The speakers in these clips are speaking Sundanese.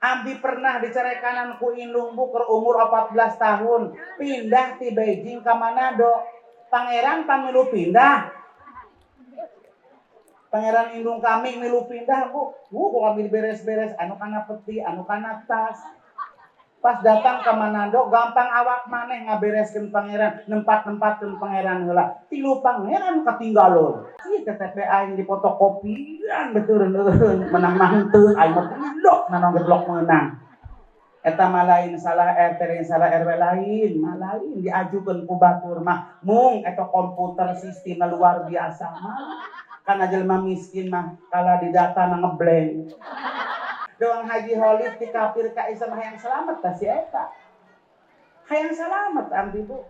Abdi pernah dicerekanan ku indung bu keur umur 14 tahun, pindah ti Beijing ka Manado. Pangeran pamilu pindah. Pangeran indung kami milu pindah bu. Bu kok kami beres-beres anu kana peti, anu kana tas. Pas datang ke Manado gampang awak maneh ngabereskeun pangeran, nempat-nempatkeun pangeran heula. Tilu pangeran ketinggalan. Ieu KTP aing difotokopian beteureun menang mah henteu aing mah blok naon geblok meunang. Eta mah lain salah RT lain salah RW lain, mah lain diajukeun ku batur mah mung eta komputer sistemna luar biasa mah. Kana jelema miskin mah kala di data na ngeblank. Doang Haji Holid di kafir ka Islam hayang selamat ta si eta. Hayang selamat abdi bu.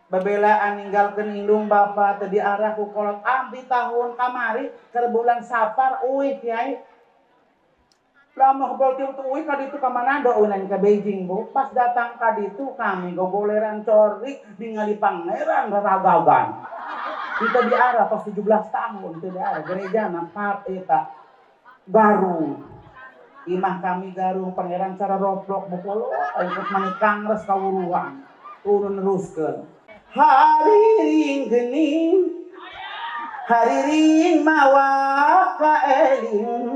Bebelaan ninggalkeun indung bapa teu diarah ku kolot abdi tahun kamari keur bulan Safar euy kiai. Lama kebal tieu teh euy ka ditu ka Manado euy ka Beijing bu. Pas datang ka ditu kami gogoleran corik ningali pangeran raragagan. Kita diarah pas 17 tahun teu diarah gereja na part eta Garung. Imah kami Garung pangeran cara roplok bukolo ikut mangi kangres kawuruan turun neruskeun hariring geuning hariring mawa kaeling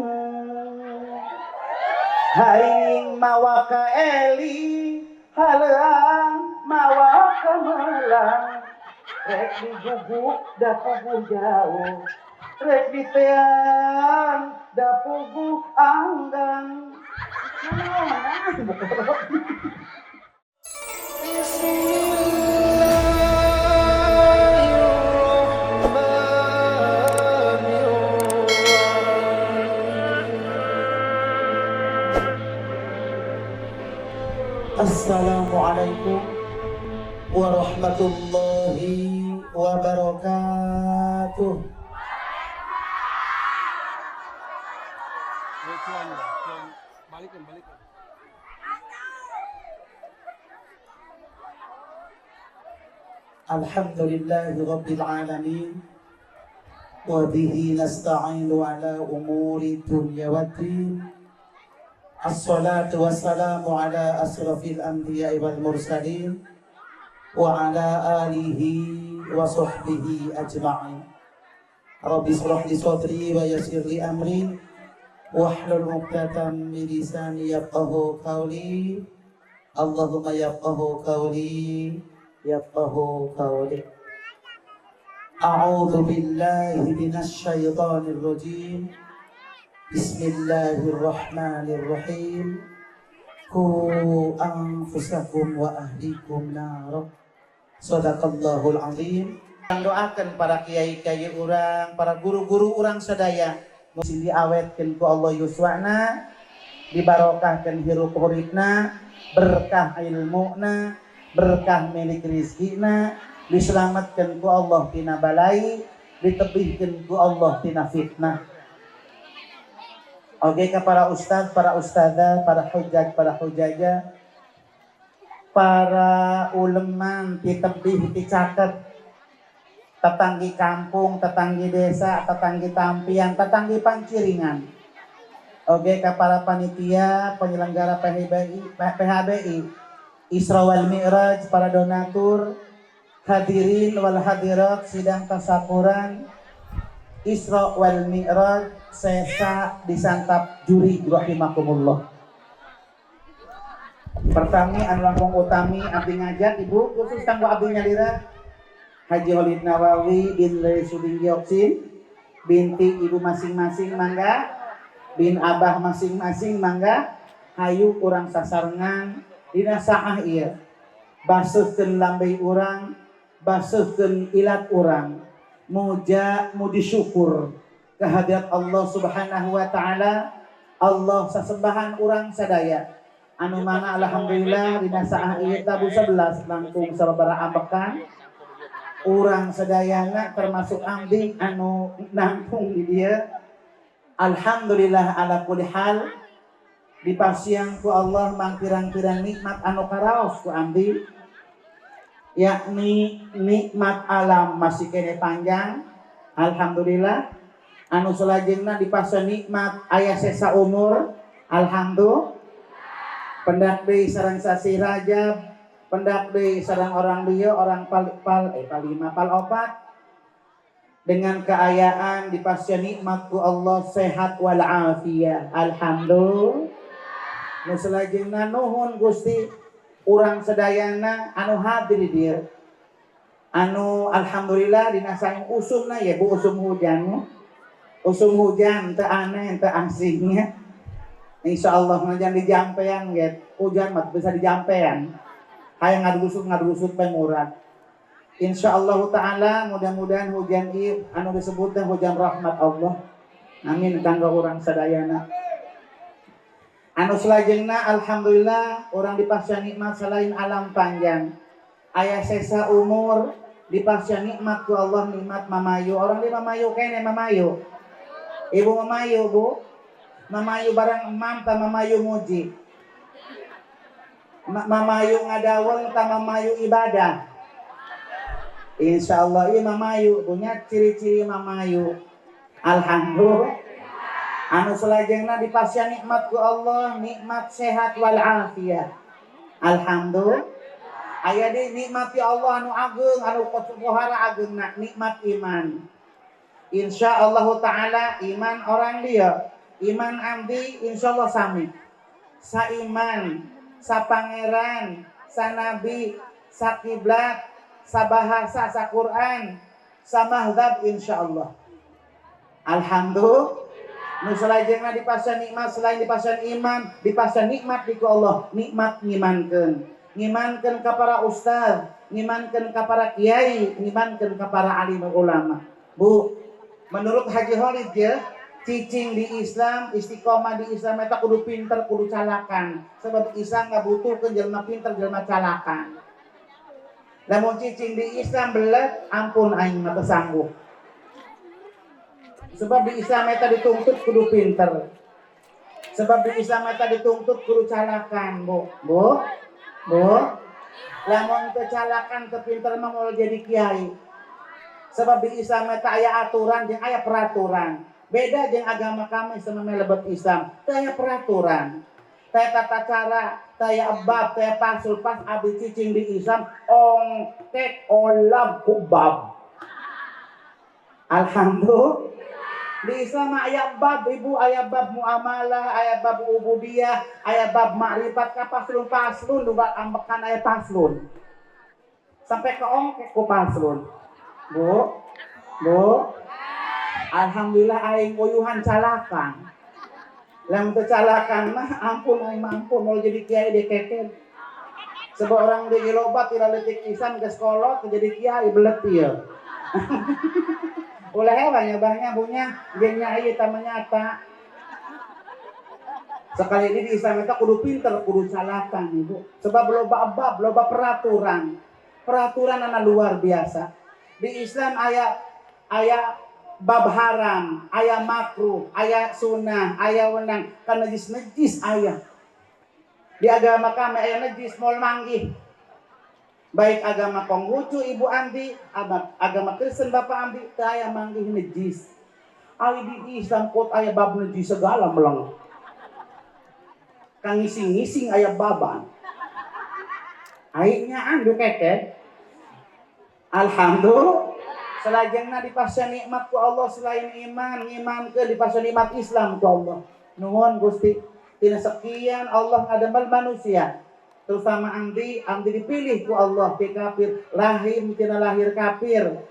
hariring mawa kaeling haleang mawa kamelang rek diguguk da puguh jauh rek diteang da puguh anggang. Bismillahirrahmanirrahim. Assalamualaikum warahmatullahi wabarakatuh. Balikan. Alhamdulillahi rabbil alamin wa bihi nasta'inu ala umuri dunya waddin. Assalatu wassalamu ala asrafil anbiya'i wal mursalin wa ala alihi wa sahbihi ajma'in. Rabbi shrah li sadri wa yassir li amri wahlul 'uqdatam min lisani yafqahu qawli. Allahumma yafqahu qawli yafqahu qawli. A'udzu billahi minasy syaithanir rajim. Bismillahirrahmanirrahim. Qu anfusakum wa ahlikum nar. Shadaqallahul azim. Doakan para kiai-kiai urang, para guru-guru urang sadaya. Sing diawetkeun ku Allah yuswana, dibarokahkeun hirup huripna, berkah ilmuna, berkah milik rizkina, diselamatkeun ku Allah tina balai, ditebihkeun ku Allah tina fitnah. Oke ka para ustad, para ustadzah, para hujjaj, para hujjajah, para uleman ditebih dicaket, tetanggi kampung, tetanggi desa, tetanggi tampian, tetanggi panciringan. Oke, ke para panitia, penyelenggara PHBI, Isra wal Mi'raj, para donatur, hadirin wal hadirat, sidang tasakuran, Isra wal Mi'raj, sesa disantap juri rahimakumullah. Pertami anu langkung utami abdi ngajak ibu khusus kanggo abdi nyalira Haji Holid Nawawi bin Lei Suding Gioksin binti ibu masing-masing mangga bin abah masing-masing mangga hayu urang sasarengan dina saah ieu baseuhkeun lambey urang baseuhkeun ilat urang muja mudi syukur kehadirat Allah Subhanahu wa taala. Allah sasembahan urang sadaya anu mana alhamdulillah dina saah ieu tabu 11 langkung sababaraha ambekan urang sadayana termasuk abdi anu nangkung di dieu. Alhamdulillah ala kulli hal dipasiang ku Allah mangpirang-pirang nikmat anu karaos ku abdi, yakni nikmat alam masih kene panjang alhamdulillah. Anu salajengna dipasiang nikmat aya sesa umur Alhamdulillah. Pendak deui sareng sasih Rajab, pendak deui sareng orang dieu orang pal pal eh pal lima pal opat dengan keayaan dipasihan nikmat ku Allah sehat wal afiyah. Alhamdulillah. Nu salajengna nuhun Gusti urang sadayana anu hadir di dieu. Anu alhamdulillah dina saing usumna ya Bu, usum hujannya. Usum hujan teu aneh teu asingnya. Insyaallah ngajan dijampean get. Hujan mah bisa dijampean. Hayang ngadugusut bae murah. Insyaallah taala mudah-mudahan hujan ieu anu disebutna hujan rahmat Allah. Amin kanggo urang sadayana. Anu salajengna alhamdulillah urang dipasihan nikmat selain alam panjang. Aya sesa umur dipasihan nikmat ku Allah nikmat mamayu. Orang di mamayu kene mamayu. Ibu mamayu Bu. Mamayu barang emam ta mamayu muji. Mamayu ngadaweng ta mamayu ibadah. Insyaallah ieu mamayu punya ciri-ciri mamayu. Alhamdulillah. Anu salajengna dipasihan nikmat ku Allah nikmat sehat wal afiyah. Alhamdulillah. Aya deui nikmat ti Allah anu ageung anu pohara ageungna nikmat iman. Insyaallah taala iman orang dia, iman abdi insyaallah sami. Saiman, sa pangeran, sa nabi, sa kiblat, sa bahasa, sa Quran, sa mazhab insyaallah. Alhamdulillah. Nu salajengna dipasihan nikmat selain dipasihan iman, dipasihan nikmat di ku Allah, nikmat ngimankeun. Ngimankeun ka para ustaz, ngimankeun ka para kiai, ngimankeun ka para alim ulama. Bu, menurut Haji Khalid ya, cicing di Islam, istiqomah di Islam eta kudu pinter, kudu calakan. Sebab Islam ngabutuhkeun jelema pinter, jelema calakan. Lamun cicing di Islam belet, ampun aing mah teu sanggup. Sebab di Islam eta dituntut kudu pinter. Sebab di Islam eta dituntut kudu calakan, Bu. Bu. Bu. Lamun teu calakan teu pinter mah moal jadi kiai. Sebab di Islam eta aya aturan jeung aya peraturan. Beda jeung agama kami sama melebet Islam, teu aya peraturan. Teu aya tata cara, teu aya bab, teu aya pasul pas abdi cicing di Islam ongkek olam kubab. Alhamdulillah. Di Islam aya bab ibu, aya bab muamalah, aya bab ubudiyah, aya bab makrifat ka paslon-paslon luar ambekan aya paslon. Sampai ke ongkek ku paslon. Bu, Bu. Alhamdulillah aing uyuhan calakan. Lamun teu calakan mah ampun aing mah ampun mau jadi kiai dekeken. Sebab orang di loba tira leutik Islam geus kolot jadi kiai belet ieu. Ulah hewan banyak punya jeung nyai tah nyata. Sekali ini di Islam itu kudu pinter, kudu calakan ibu. Sebab loba bab, loba peraturan. Peraturan anu luar biasa. Di Islam aya aya bab haram, aya makruh, aya sunnah, aya wenang, kan najis-najis aya. Di agama kami aya najis moal manggih. Baik agama Konghucu Ibu Andi, agama Kristen Bapak Andi, teu aya manggih najis. Ari di Islam kot aya bab najis segala meleng. Kang ngising-ngising aya baban. Aing nyaan du keket. Alhamdulillah. Selajengna dipasihan nikmat ku Allah selain iman, ngimankeun dipasihan nikmat Islam ku Allah. Nuhun Gusti, tina sekian Allah ngadamel manusia. Terutama Andi, Andi dipilih ku Allah ti kafir, rahim tina lahir kafir,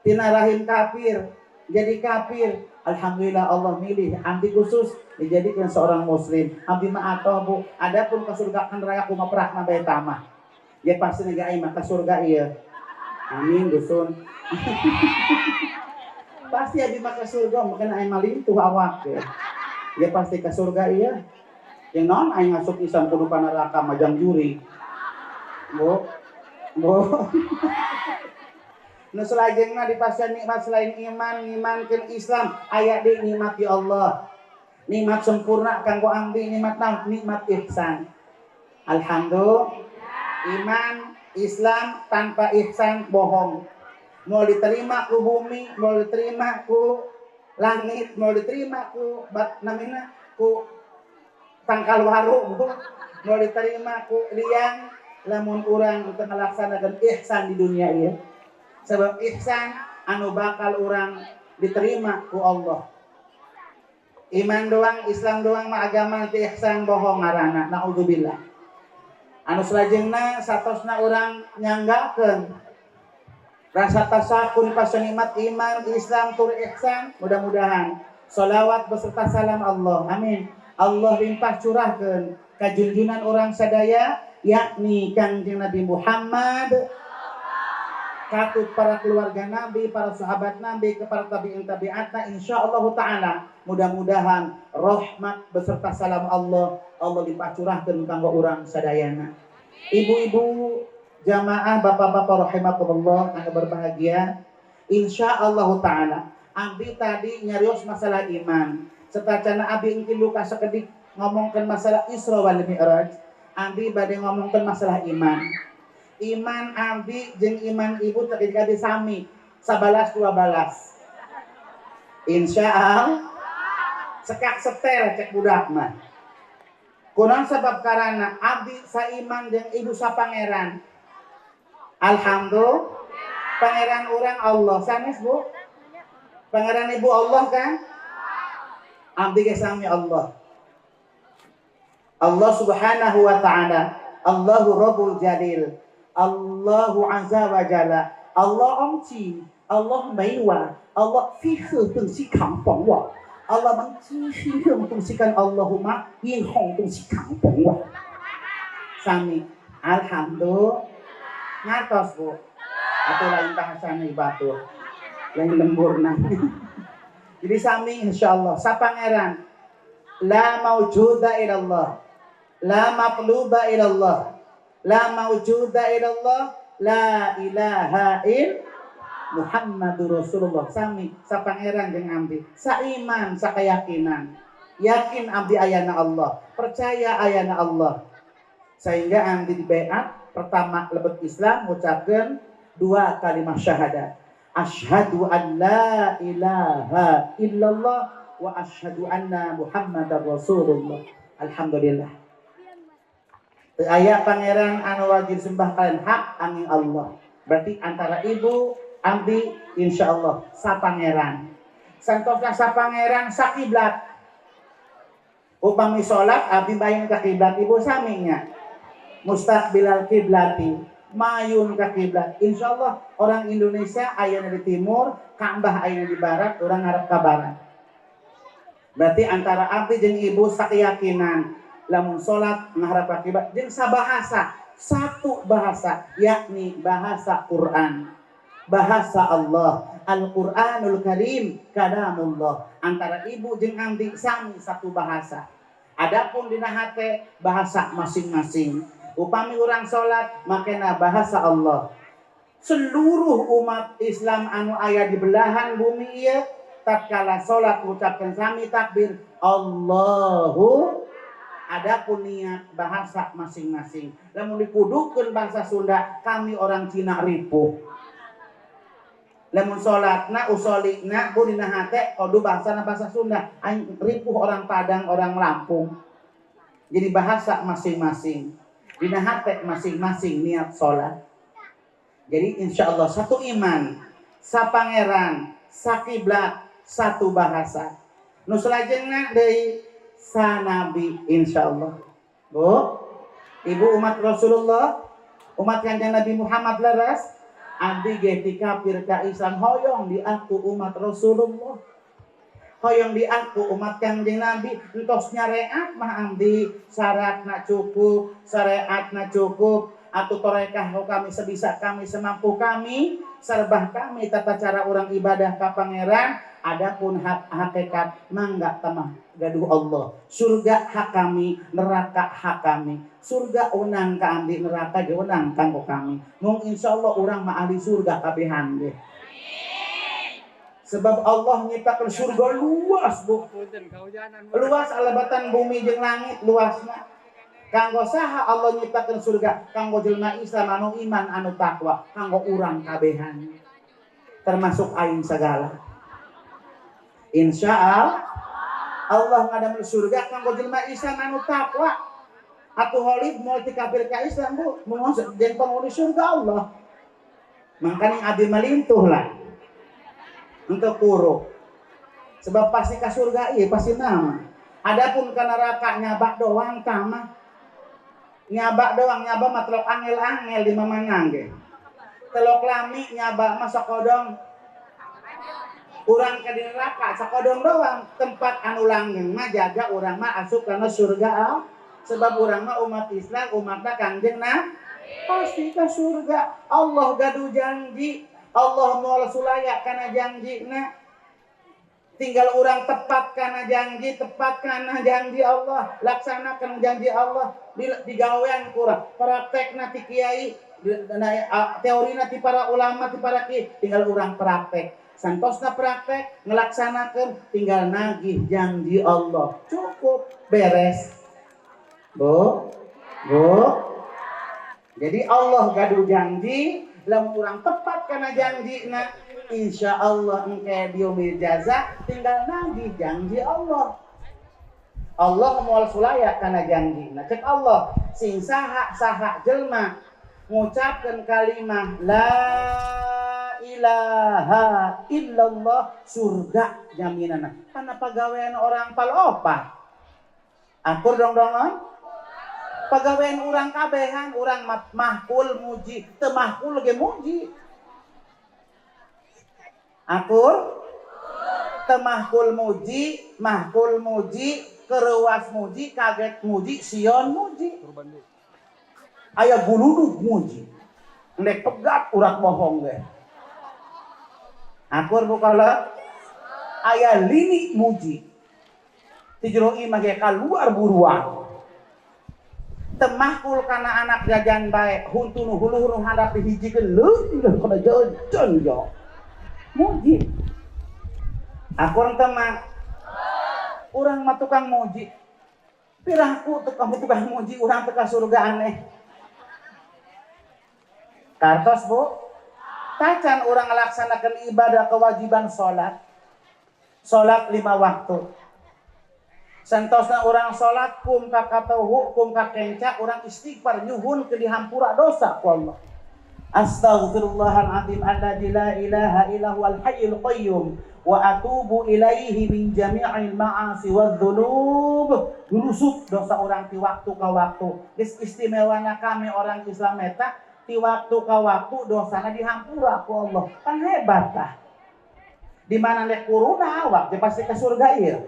tina rahim kafir, jadi kafir. Alhamdulillah Allah milih Andi khusus dijadikan seorang muslim. Abdi mah atoh Bu, adapun ka surga kan neraka kumaha perakna bae tamah. Ya pasti nega aing mah ka surga ieu. Amin dusun. Pasti abdi mah ka surga, makana aing mah lintuh awak ya. Ya pasti ka surga ieu. Yang naon aing asup Islam kudu ka neraka majang juri. Bu. Bu. Nu salajengna dipasihan nikmat selain iman, ngimankeun Islam, aya deui nikmat di Allah. Nikmat sempurna kanggo abdi, nikmat naon? Nikmat ihsan. Alhamdulillah. Iman Islam tanpa ihsan bohong. Mau diterima ku bumi, mau diterima ku langit, mau diterima ku bat namina ku Tangkal waru Bu. Moal diterima ku liang lamun urang teu ngalaksanakeun ihsan di dunia ieu. Sebab ihsan anu bakal urang diterima ku Allah. Iman doang, Islam doang mah agama teu ihsan bohong ngaranna, naudzubillah. Anu salajengna satosna urang nyanggakeun rasa tasakur pas nikmat iman, Islam tur ihsan, mudah-mudahan solawat beserta salam Allah. Amin. Allah limpah curahkeun ka junjunan urang sadaya yakni Kangjeng Nabi Muhammad, katut para keluarga Nabi, para sahabat Nabi, kepada tabi'in tabi'atna, insyaallah ta'ala mudah-mudahan rahmat beserta salam Allah Allah limpah curahkeun kanggo urang sadayana. Ibu-ibu jamaah, bapak-bapak rahimakumullah anu berbahagia, insyaallah ta'ala abdi tadi nyarios masalah iman. Satacana abdi engkin luka sakedik ngomongkeun masalah Isra wal Mi'raj, abdi bade ngomongkeun masalah iman. Iman abdi jeung iman ibu tadi sami 11-12. Insyaallah sekak setel cek budak mah. Kunaon sebab karana abdi saiman jeung ibu sapangeran. Alhamdulillah pangeran urang Allah sanes Bu. Pangeran ibu Allah kan? Abdi ge sami Allah. Allah Subhanahu wa ta'ala, Allahu Rabbul Jalil, Allahu Azza wa Jalla, Allah ongci, Allah meiwa, Allah fihe东西扛崩我，Allah mengcihi东西kan Allahumma yihong东西扛崩我. Sami alhamdulillah ngartos Bu. Atau lain bahasana ibatur. Lain lemburna. Jadi sami insyaallah sapangeran la maujuda ilallah, la maqluba ilallah, la maujuda ilallah, la ilaha il Muhammadur Rasulullah. Sami sapangeran jeung abdi, saiman, sakayakinan, yakin abdi ayana Allah, percaya ayana Allah, sehingga abdi dibaiat pertama lebet Islam ngucapkeun dua kalimat syahadat, asyhadu an la ilaha illallah wa asyhadu anna Muhammadar Rasulullah. Alhamdulillah. Teu aya pangeran anu wajib sembah kalian hak angin Allah. Berarti antara ibu abdi insyaallah sapangeran. Santosna sapangeran sakiblat. Upami salat abdi bayang ka kiblat, ibu saminya. Mustaqbilal kiblati, mayun ka kiblat. Insyaallah orang Indonesia ayana di timur, Ka'bah ayana di barat, orang ngarep ka barat. Berarti antara abdi jeung ibu sakeyakinan lamun salat ngarep ka kiblat jeung sabahasa, satu bahasa yakni bahasa Quran. Bahasa Allah, Al-Qur'anul Karim, kalamullah. Antara ibu jeung abdi sami satu bahasa. Adapun dina hate bahasa masing-masing. Upami urang salat makena bahasa Allah. Seluruh umat Islam anu aya di belahan bumi ieu tatkala salat ngucapkeun sami takbir Allahu, adapun niat bahasa masing-masing. Lamun dikudukeun bahasa Sunda, kami orang Cina ripuh. Lamun salatna usolina bu dina hate kudu bahasana bahasa Sunda, aing ripuh orang Padang, orang Lampung. Jadi bahasa masing-masing. Dina hate masing-masing niat salat. Jadi insya Allah satu iman, sapangeran, sakiblat, satu bahasa. Nu salajengna deui sanabi insyaallah. Bu, ibu umat Rasulullah, umat Kanjeng Nabi Muhammad leres, abdi ge ti kafir ka Islam hoyong diaku umat Rasulullah. Hoyong diaku umat Kanjeng Nabi, entos nyareat mah abdi, syaratna cukup, syariatna cukup, atau torekah kami sebisa kami, semampu kami, serbah kami tata cara orang ibadah ka pangeran, adapun hak hakikat mangga tamah gaduh Allah. Surga hak kami, neraka hak kami. Surga unang ka abdi, neraka ge unang kanggo kami. Mung insyaallah urang mah ahli surga kabehan ge. Sebab Allah nyiptakeun surga luas, Bu. Luas alebatan bumi jeung langit luasna. Kanggo saha Allah nyiptakeun surga? Kanggo jelema Islam anu iman anu takwa, kanggo urang kabehan. Termasuk aing segala. Insyaallah. Allah ngadamel surga kanggo jelema Islam anu takwa. Atuh holid moal ti kafir ka Islam bu, mun jeung penghuni surga Allah. Makanya abdi melintuh lah. Untuk kuruk. Sebab pasti ka surga ieu pasti nama. Adapun ka neraka nyabak doang tah. Nyabak doang, nyabak mah telok angel-angel di mamanang ge. Telok lami nyabak mah sakodong. Urang ka di neraka sakodong doang, tempat anu langgeng mah jaga urang mah asup kana surga. Sebab urang mah umat Islam, umatna Kangjeng Nabi pasti ke surga. Allah gaduh janji, Allah moal sulaya kana janjina. Tinggal orang tepat karena janji, tepat karena janji Allah, laksanakan janji Allah, digawean kurang, praktek nanti kiai, teori nanti para ulama, nanti para kiai, tinggal orang praktek. Santosna praktek, ngelaksanakan, tinggal nagih janji Allah, cukup beres. Bu, bu. Jadi Allah gaduh janji, lamun urang tepat karena janji na. Insya Allah engke diumil jaza tinggal nagih janji Allah. Allah moal sulaya kana janji. Nah cek Allah sing saha saha jelma ngucapkeun kalimah la ilaha illallah surga jaminanna. Kana pagawean orang palopat. Akur dong dongon? Pagawean urang kabehan urang mahkul muji, teu mahkul ge muji. Akur temahkul muji, mahkul muji, kerewas muji, kaget muji, sion muji. Aya guludug muji. Ndek pegat urat bohong ge. Akur bukalah aya lini muji. Ti jero imah ge kaluar buruan. Temahkul kana anak jajan bae, huntu nu huluh nu handap dihijikeun leuh kana jajan yo. Muji. Akur tema. Urang mah tukang muji. Piraku tukang muji urang teh ka surga aneh. Kartos bu? Tacan urang ngalaksanakeun ibadah kewajiban salat. Salat 5 waktu. Santosna urang salat kum ka katohu kum ka kenca urang istighfar nyuhun ke dihampura dosa ku Allah. Astaghfirullahaladzim alladzi la ilaha illa huwal hayyul qayyum wa atubu ilaihi min jami'il ma'asi wadz-dzunub. Durusuk dosa orang ti waktu ka waktu. Geus istimewana kami orang Islam eta ti waktu ka waktu dosana dihampura ku Allah. Kan hebat tah. Di mana lek kuruna awak dia pasti ke surga ieu.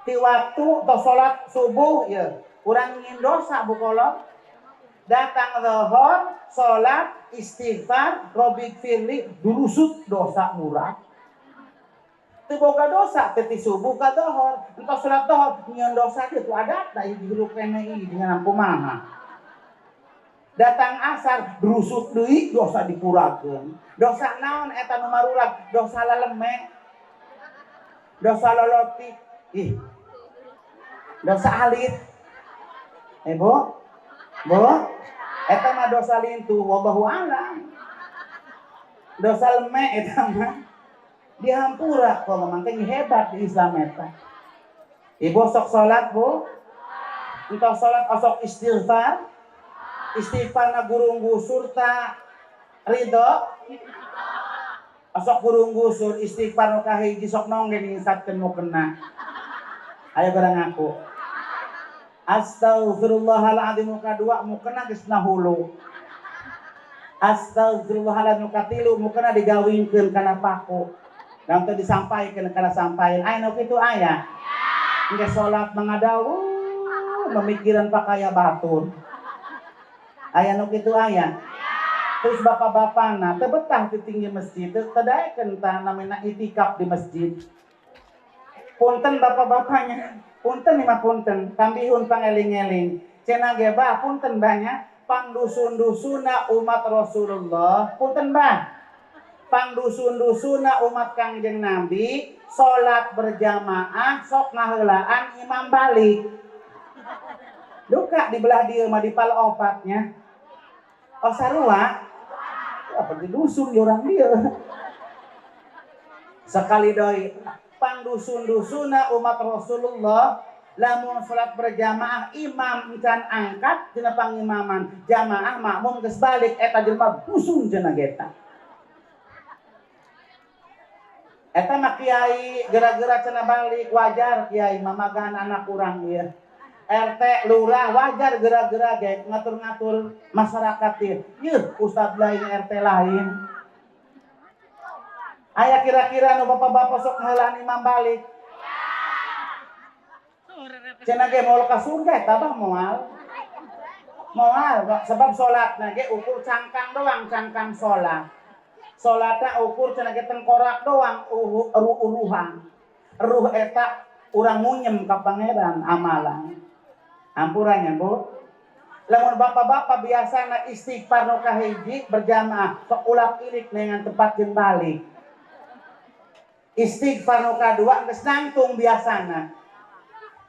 Ti waktu tos salat subuh ieu, urang ngin dosa bukolong. Datang zuhur, salat, istighfar, robik firli, durusut dosa murah. Teu boga dosa teh ti subuh ka zuhur, entos salat zuhur nyieun dosa kitu adatna ieu hirup keneh ieu dengan kumaha. Datang asar, durusut deui dosa dipurakeun. Dosa naon eta nu marurag? Dosa laleme. Dosa lolotik. Ih. Dosa alit. Bu? Bu? Eta mah dosa lintuh wallahu alam. Dosa leme eta mah dihampura kok mangke hebat di Islam eta. Ibu sok salat bu? Entah salat osok istighfar? Istighfar na gurung gusur ta ridho? Osok gurung gusur istighfar nu kahiji sok nongge ngingsatkeun nu kena. Ayo barang ngaku. Astaghfirullahaladzim kadua mukena geus na hulu. Astaghfirullahaladzim katilu mukena digawingkeun kana paku. Dan teu disampaikeun kana sampain. Aya nu kitu aya. Engke salat mangadawuh memikiran pakaya batur. Aya nu kitu aya. Terus bapak-bapana teu betah di tinggi masjid, teu daekeun tah namina itikaf di masjid. Punten bapak-bapaknya. Punten lima punten, tambihun pangeling-eling. Cenah ge bah punten banyak pangdusun-dusuna umat Rasulullah, punten bah. Pangdusun-dusuna umat Kangjeng Nabi salat berjamaah sok ngaheulaan imam balik. Duka di belah dieu mah di pal opatnya. Oh sarua. Apa di dusun di orang dieu. Sekali doi Pangdusun-dusuna umat Rasulullah lamun salat berjamaah imam encan angkat tina pangimaman jamaah makmum geus balik eta jelema dusun cenah geta. Eta mah kiai gara-gara cenah balik wajar kiai mamagan anak urang ieu. RT lurah wajar gara-gara ge ngatur-ngatur masyarakat ieu. Yeuh ustad lain RT lain. Aya kira-kira nu bapak-bapak sok ngeulaan imam balik. Cenah ge moal ka surga eta bah moal. Moal sebab salatna ge ukur cangkang doang, cangkang salat. Salatna ukur cenah ge tengkorak doang, uruhan. Ruh eta urang ngunyem ka pangeran amalan. Ampurannya Bu. Lamun bapak-bapak biasana istighfar nu kahiji berjamaah sok ulak-ilik dengan tempat jeung balik. Istighfar nu kadua geus nangtung biasana.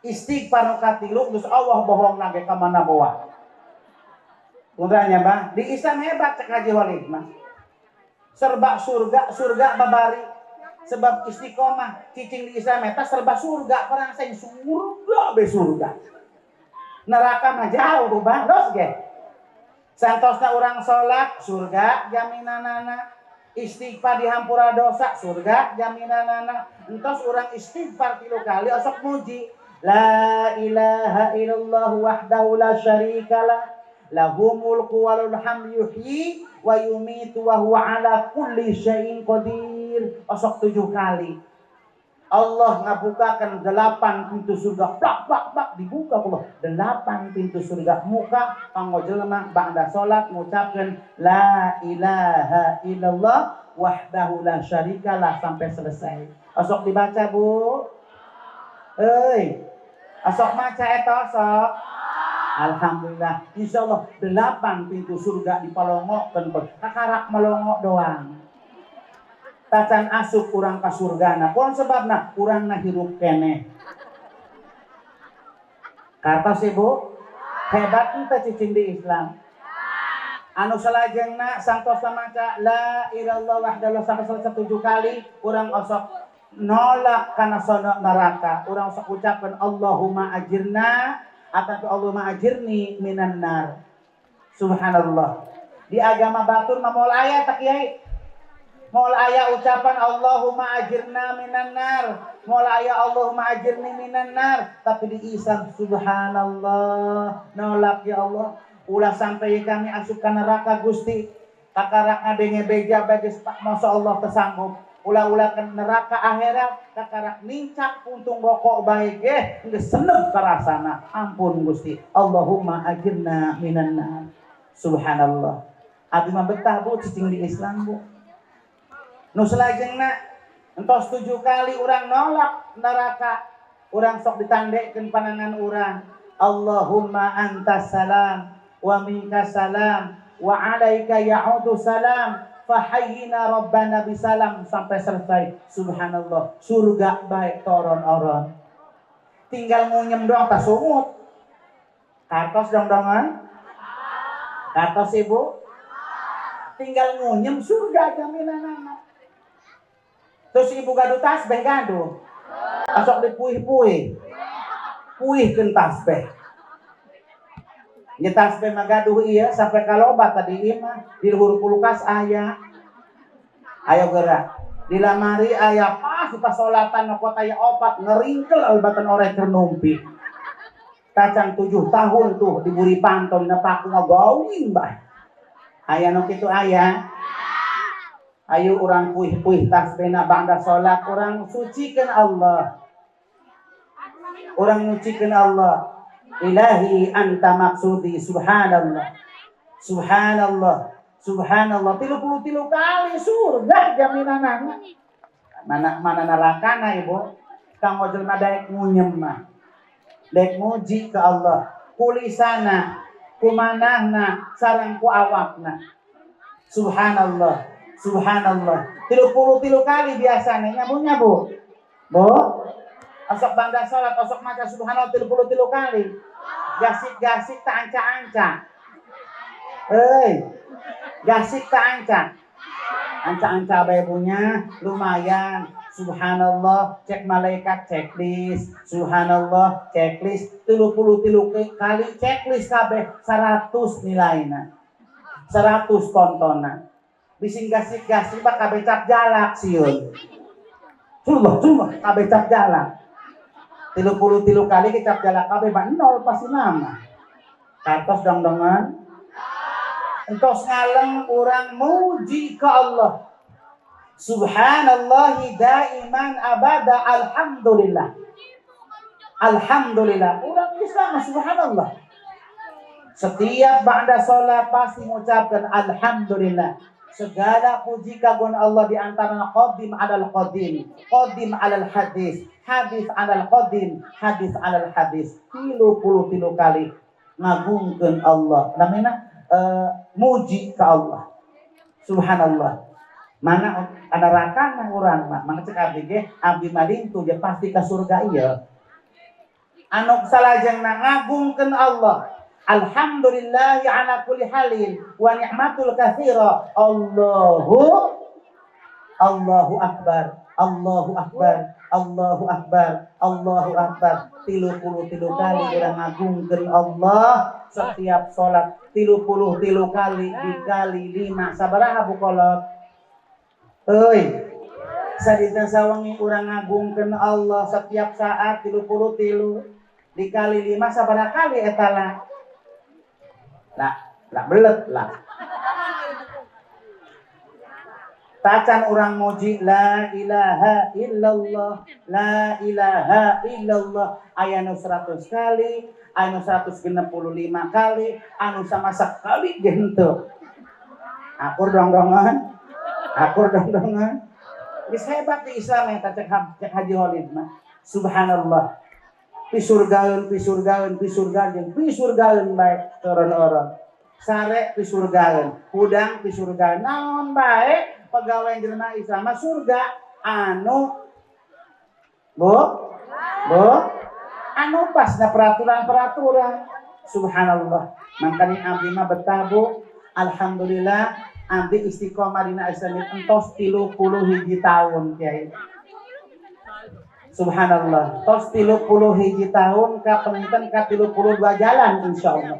Istighfar nu katilu geus Allah bohong lagi ka mana bawa. Puntennya bah, di Islam hebat cek Haji Walid mah. Serba surga, surga babari. Sebab istiqomah cicing di Islam eta serba surga, perang sing surga be surga. Neraka mah jauh bah, dos ge. Santosna urang salat surga jaminanana. Istighfar dihampura dosa surga jaminanana. Entos urang istighfar 3 kali osok muji. La ilaha illallah wahdahu la syarikalah. Lahu mulku wa lahul hamdu yuhyi wa yumitu wa huwa ala kulli syai'in qadir. Osok 7 kali. Allah ngabukakan 8 pintu surga. Plak plak plak dibuka Allah 8 pintu surga. Muka kanggo jelema ba'da salat ngucapkeun la ilaha illallah wahdahu la syarikalah sampai selesai. Osok dibaca Bu. Euy. Osok maca eta osok. Alhamdulillah, insyaallah 8 pintu surga dipalongokkeun, kakarak melongok doang. Tacan asup urang ka surgana. Pon sebabna urangna hirup keneh. Kartos Ibu, hebat ente cicing di Islam. Anu salajengna sangtosna maca la ilallah wahdahu sampai selesai 7 kali, urang osok nolak kana sono neraka. Urang osok ucapkeun Allahumma ajirna atau Allahumma ajirni minan nar. Subhanallah. Di agama batur mah moal aya tak kiai. Moal aya ucapan Allahumma ajirna minan nar. Moal aya Allahumma ajirni minan nar. Tapi di Islam subhanallah, nolak ya Allah. Ulah sampai kami asup ka neraka Gusti. Kakarak ngadenge beja bagus Pak, masyaallah tersanggup. Ulah-ulah ke neraka akhirat kakarak nincak puntung rokok baik geus senep karasana. Ampun Gusti. Allahumma ajirna minan nar. Subhanallah. Abdi mah betah Bu cicing di Islam Bu. Nu salajengna entos 7 kali urang nolak neraka, urang sok ditandekeun panangan urang. Allahumma antas salam wa minka salam wa alaika ya'udu salam fahayyina rabbana bisalam sampai selesai. Subhanallah, surga baik toron-oron. Tinggal ngunyem doang tak sungut. Kartos dong-dongan? Kartos Ibu? Tinggal ngunyem surga jaminan anak. Terus ibu gaduh tasbih gaduh. Asok dipuih-puih. Puihkeun tasbih. Nya tasbih mah gaduh ieu sampai kaloba tadi ieu mah di luhur kulkas aya. Ayo gerak. Di lamari aya pas di pasolatan nyokot aya opat ngeringkel albatan orek keur numpi. Tacan 7 tahun tuh diburi pantau dina paku ngagawing bae. Aya nu kitu aya. Ayo urang puih-puih tasbihna ba'da salat urang sucikeun Allah. Urang nyucikeun Allah. Ilahi anta maksudi subhanallah. Subhanallah. Subhanallah 33 kali surga jaminanana. Mana mana nerakana Ibu? Kanggo jelema daek ngunyem mah. Daek muji ke Allah. Kulisana, kumanahna, sareng ku awakna. Subhanallah. Subhanallah. 33 kali biasanya nyambungnya Bu. Bu, osok bangga salat, osok maca subhanallah 33 kali. Gasik-gasik tak anca-anca. Hei, gasik tak anca. Anca-anca bae punya lumayan. Subhanallah, cek malaikat checklist. Subhanallah, checklist. 33 kali checklist kabeh 100 nilaina. 100 tontonan. Bising gasik-gasik mah kabeh cap jalak sieun. Subah, subah, kabeh cap jalak. 33 kali kecap jalak kabeh mah nol pasti nama. Katos dongdongan. Entos ngaleng urang muji ke Allah. Subhanallahi daiman abada, alhamdulillah. Alhamdulillah. Urang Islam subhanallah. Setiap ba'da sholat pasti mengucapkan alhamdulillah. Segala puji kagungan Allah di antara qadim alal qadim, qadim alal hadis, hadis alal qadim, hadis alal hadis. 33 kali ngagungkeun Allah. Namanya muji ke Allah. Subhanallah. Mana ada rakana urang mah, mana cek abdi ge, abdi malintu dia pasti ke surga ieu. Anu salajengna ngagungkeun Allah. Alhamdulillahi ala kulli halin wa ni'matul katsira. Allahu Allahu akbar, Allahu akbar, Allahu akbar, Allahu akbar. 33 kali urang ngagungkeun Allah setiap salat. 33 kali dikali 5 sabaraha Bu Kolot? Euy. Sadinten sawengi urang ngagungkeun Allah setiap saat 33 dikali 5 sabaraha kali eta lah? Lah, lah belet lah. Tacan urang muji la ilaha illallah, la ilaha illallah. Aya nu 100 kali, anu 165 kali, anu sama sekali ge henteu. Akur dongdongan, akur dongdongan. Geus hebat di Islam eta cek Haji Holid mah. Subhanallah. Pisurgaeun, pisurgaeun, pisurgaeun, jeung pisurgaeun bae toron-oron. Sare pisurgaeun, hudang pisurgaeun. Naon bae pegawai jelema Islam mah surga anu Bu? Bu? Anu pas na peraturan-peraturan. Subhanallah. Makanya abdi mah betah Bu. Alhamdulillah abdi istiqomah dina Islam entos 31 tahun Kiai. Subhanallah. Tos 31 tahun ka penginten ka 32 jalan insyaallah.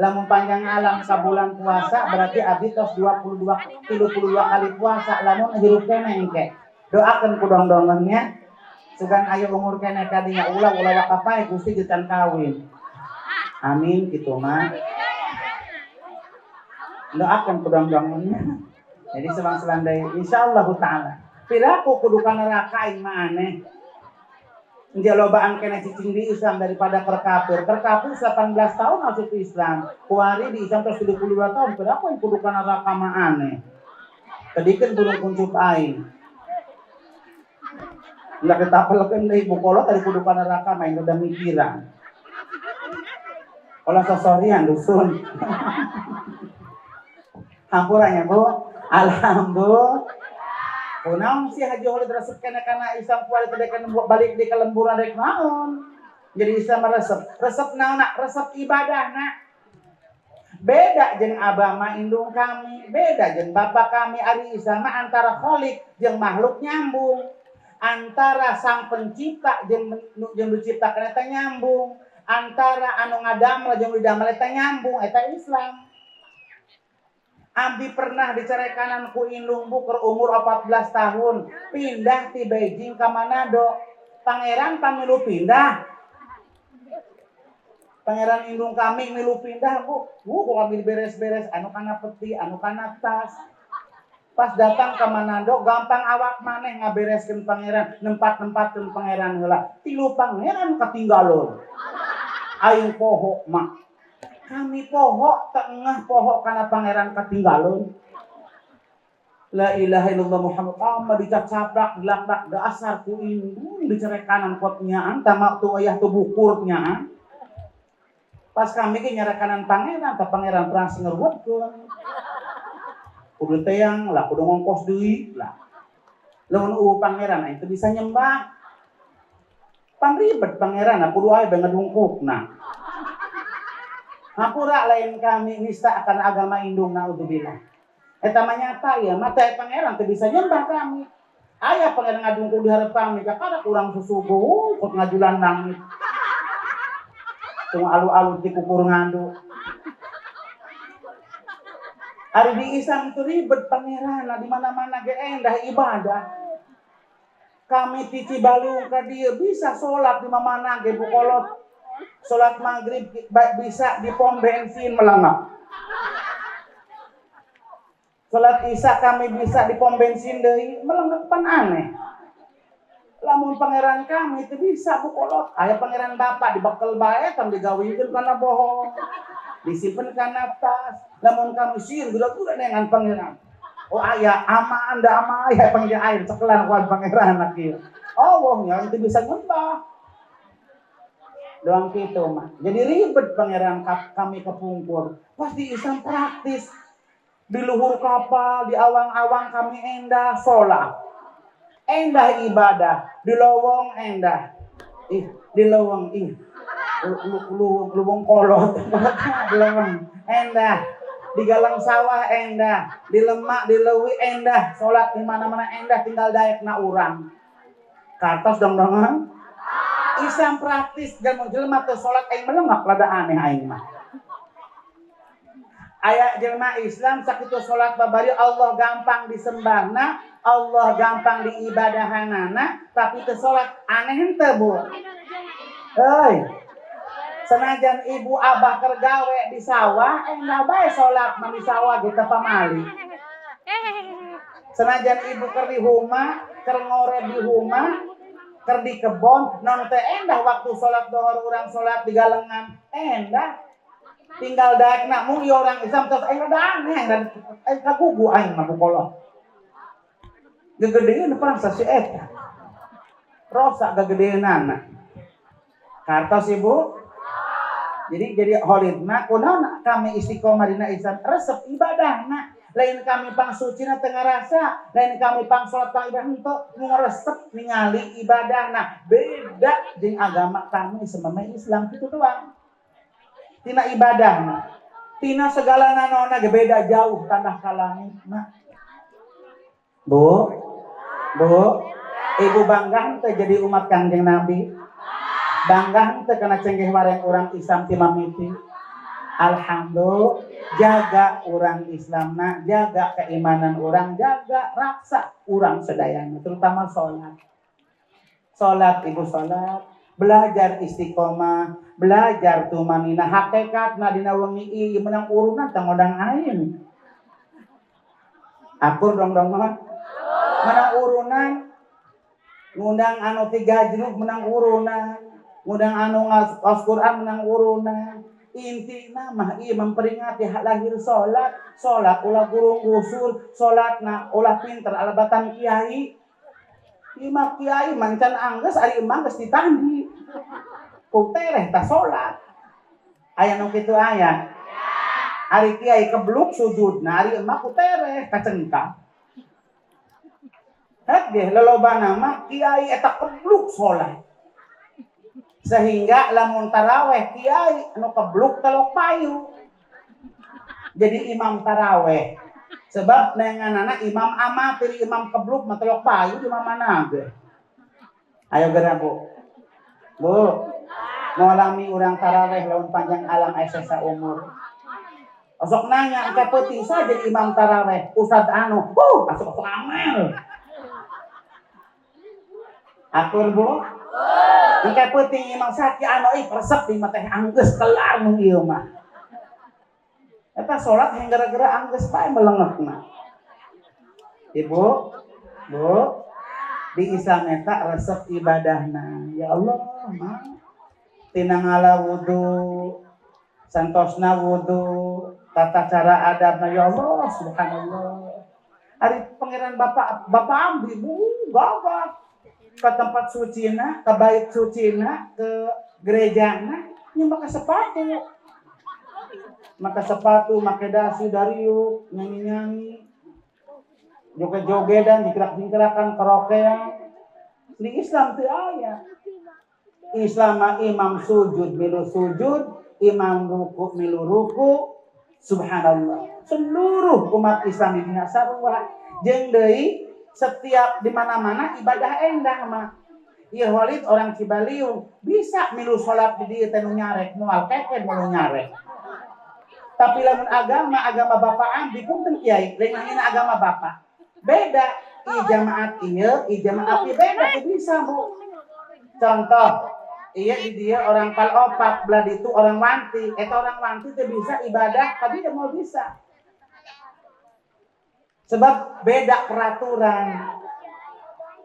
Lamun panjang alam sabulan puasa berarti abdi tos 22 32 kali puasa lamun hirup keneh engke. Doakeun ku dongdongannya sugan aya umur keneh kadinya ulah ulah wakapae Gusti geus kawin. Amin kitu mah. Doakeun ku dongdongannya. Jadi selang-selang deui insyaallah taala. Piraku kudu ka neraka aing mah aneh. Dia lobaan kena cicing di Islam daripada keur kafir. Keur kafir 18 tahun masuk ke Islam. Kuari di Islam terus 32 tahun. Kenapa yang kudu kana neraka mah aneh? Tadi kan burung kuncup aing. Enggak ketapelkeun deui Bu Kolot tadi kudu kana neraka main udah mikiran. Olah sosorian dusun. Hampura ya Bu. Alhamdulillah. Kunaon sih Haji Holid resep kena kana Islam kuari teh kan balik di kelemburan rek naon. Jadi Islam resep. Resep naon nak? Resep ibadah nak. Beda jeung abah mah indung kami, beda jeung bapak kami. Ari Islam mah antara khalik jeung makhluk nyambung. Antara sang pencipta jeung jeung diciptakan eta nyambung. Antara anu ngadamel jeung didamel eta nyambung, eta Islam. Abdi pernah dicerekanan ku indung Bu keur umur 14 tahun, pindah ti Beijing ke Manado. Pangeran pamilu pindah. Pangeran indung kami milu pindah Bu. Bu, kok kami beres-beres anu kana peti, anu kana tas. Pas datang ke Manado, gampang awak maneh ngabereskeun pangeran, nempat-nempatkeun pangeran heula. Tilu pangeran ketinggalan. Aing poho mah. Kami poho, tengah poho karena pangeran ketinggalan. La ilaha illallah Muhammad. Ama dicacaprak, dilakrak, dasar ku indung dicerekanan kotnyaan, tamak tu ayah tu bukurnya. Pas kami ke nyerekanan pangeran, ta pangeran perang ngeruwetkeun. Kudu teang lah, kudu ngongkos deui lah. Lamun eueuh pangeran itu bisa nyembah. Pangribet pangeran, kudu aya bae ngedungkukna. Hampura lain kami nista akan agama indung naudzubillah. Eta mah nyata ya, mata pangeran teu bisa nyembah kami. Aya pangeran ngadungkul di hareup kami, kakara kurang susuguh, kot ngajulan langit. Tunggu alu-alu ti kukur ngandu. Ari di Islam itu ribet pangeran, di mana-mana ge endah ibadah. Kami ti Cibalung ka dieu bisa salat di mana-mana ge bukolot. Salat maghrib bisa di pom bensin melengak. Salat isya kami bisa di pom bensin deui melengak pan aneh. Lamun pangeran kami itu bisa bukolot. Aya pangeran bapak dibekel bae kan digawikeun kana bohong. Disimpen kana tas. Lamun kami sieun gura-gura dengan pangeran. Oh aya ama anda ama aya panggil air cekelan kuat pangeran anak ieu. Allah yang itu bisa nyembah. Doang kitu mah. Jadi ribet pangeran kami kepungkur. Pasti Islam praktis. Di luhur kapal, di awang-awang kami endah sholat. Endah ibadah, di lowong endah. Ih, di lowong ih. Luwung kolot. Di lowong endah. Di galang sawah endah, di lemak, di leuwi endah, sholat di mana-mana endah, tinggal daek na urang. Kartos dong-dongan. Islam praktis dan mun jelema teu sholat aing melengak rada aneh aing mah. Aya jelema Islam sakitu sholat babari Allah gampang disembahna, Allah gampang diibadahanana, tapi teu sholat aneh henteu Bu. Heuy. Senajan ibu abah keur gawe di sawah, enggak bae sholat mah di sawah ge teu pamali. Senajan ibu keur di huma, keur ngore di huma, keur di kebon, non teh endah waktu sholat dohor urang sholat di galengan, endah. Tinggal daek nak mung ieu orang Islam terus aing rada aneh, aing kagugu aing mah bukolot. Gegedeun perang si eta. Rosak gegedeunana. Kartos ibu? Jadi Khalid mah kunaon kami istiqomah dina Islam resep ibadahna. Lain kami pang sucina teu ngarasa, lain kami pang salat pang ibadah henteu, nu resep ningali ibadahna. Beda jeung agama kami semama Islam kitu doang. Tina ibadahna, tina segala nanaonna ge beda jauh tanah ka langit mah. Bu, Bu, ibu bangga henteu jadi umat Kangjeng Nabi? Bangga henteu kana cenggeh wareng urang Islam ti mamiti? Alhamdulillah, jaga urang Islamna, jaga keimanan urang, jaga raksa urang sedayana, terutama sholat. Sholat ibu sholat, belajar istiqomah, belajar tumanina hakikatna dina wengi ieu menang urunan tang ngondang aing. Akur dong dong mah. Menang urunan ngundang anu tiga jeruk menang urunan, ngundang anu ngaos Quran menang urunan. Intina mah ieu memperingati hak lahir salat, salat ulah gurung gusur, salatna ulah pinter alabatan kiai. Ieu mah kiai mancan anggeus ari emang geus ditandi. Ku tereh tah salat. Aya nu kitu aya. Ari kiai kebluk sujudna, ari emak ku tereh kacengkang. Hek ge lolobana mah kiai eta kebluk salat. Sehingga lamun taraweh kiai anu kebluk telok payu. Jadi imam taraweh. Sebab nenganana imam amatir, imam kebluk mah telok payu di mana ge. Ayo geura Bu. Bu, ngalami urang taraweh lamun panjang alam aya umur. Osok nanya engke peuting saja jadi imam taraweh, ustad anu, asup-asup amel. Atur Bu. Engke peuting imam saki anu ih resep di mah teh anggeus kelar nu ieu mah. Eta salat hang gara-gara anggeus bae melengekna. Ibu, Bu, di Islam eta resep ibadahna. Ya Allah, mah. Tina ngala wudu, santosna wudu, tata cara adabna ya Allah, subhanallah. Ari pangeran bapak bapak ambi bu gagah ke tempat sucina, ke bait sucina, ke gerejana, nya make sepatu. Make sepatu, make dasi dariuk, nyanyi-nyanyi. Joget-jogedan, jingkrak-jingkrakan, karaokean. Di Islam teu aya. Islam mah imam sujud milu sujud, imam ruku milu ruku. Subhanallah. Seluruh umat Islam di dunia sarua jeung deui Setiap di mana-mana ibadah endah mah. Ieu Holid orang Cibaliung bisa milu salat di dieu teh nu nyarek moal keken moal nyarek. Tapi lamun agama agama bapak abdi, punten kiai, lain ngahina agama bapak. Beda i jamaat ieu, i jamaat ieu beda teu bisa, Bu. Contoh, iya di dia orang pal opat, belah itu orang wanti, eta orang wanti teu bisa ibadah, tapi dia mau bisa. Sebab beda peraturan.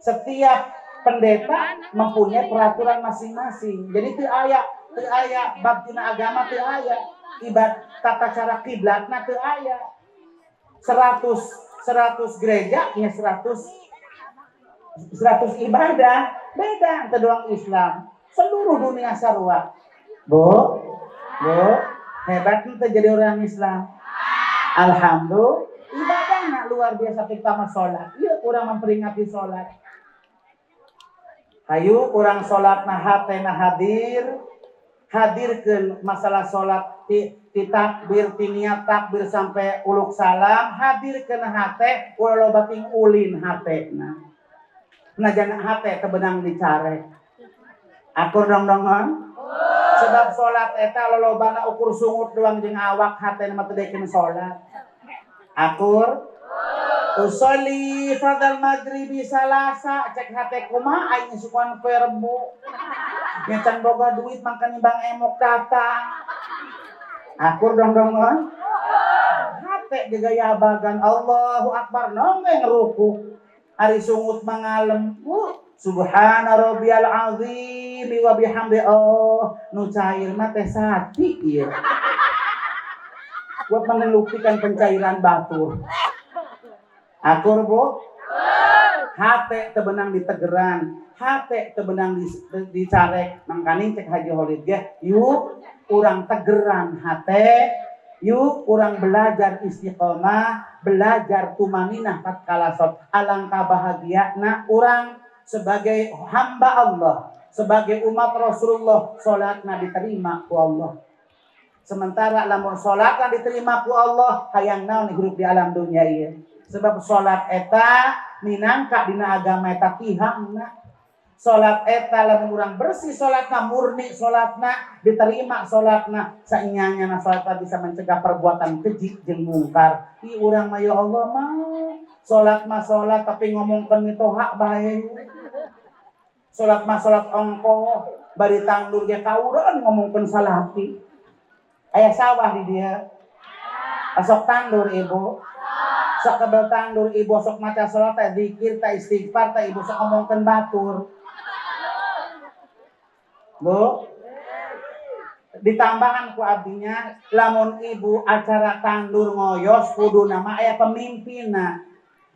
Setiap pendeta mempunyai peraturan masing-masing. Jadi teu aya bab tina agama teu aya, ibad tata cara kiblatna teu aya. 100 100 gereja nya 100 100 ibadah beda teu doang Islam. Seluruh dunia sarua. Bu, Bu, hebat ente jadi orang Islam. Alhamdulillah, ibadahnya luar biasa terutama sholat. Iya, kurang memperingati sholat. Hayu urang sholat nah hatena hadir, hadirkeun masalah sholat ti takbir, ti niat takbir sampai uluk salam, hadirkeun hate, ulah loba ting ulin hatena. Nah jangan hate teu beunang dicarek. Akur dong dongon? Sebab sholat eta lolobana ukur sungut doang jeung awak, hatena mah teu dekeun sholat. Akur? Usolli fardal maghribi salasa, cek hate kumaha aing isukan poe Rebo. Nya can boga duit mangka nimbang emok datang. Akur dong dongon? Hate gegaya bagan Allahu Akbar nonggeng ruku. Ari sungut mangalem. Subhana rabbiyal azim wa bihamdi, oh nu cair mah teh sati ieu. Buat meneluktikan pencairan batur. Akur, Bu? Hate teu beunang ditegeran, hate teu beunang dicarek. Mangkaning cek Haji Holid ge, yuk urang tegeran hate, yuk urang belajar istiqomah, belajar tumaninah tatkala sholat. Alangkah bahagiana urang sebagai hamba Allah, sebagai umat Rasulullah, salatna diterima ku Allah. Sementara lamun salatna diterima ku Allah, hayang naon hirup di alam dunia ieu? Sebab salat eta minangka dina agama eta tihangna. Salat eta lamun urang bersih salatna, murni salatna, diterima salatna, saenyanya salat bisa mencegah perbuatan keji jeung mungkar. Ih urang mah ya Allah mah salat mah salat tapi ngomongkeun mitoha bae. Salat mah salat ongkoh, bari tangdur ge kaureun ngomongkeun salati. Aya sawah di dia. Sok tandur ibu. Sok kebel tandur ibu sok maca salat teh zikir teh istighfar teh ibu sok ngomongkeun batur. Bu, ditambahan ku abdinya lamun ibu acara tandur ngoyos kudu nama aya pemimpinna,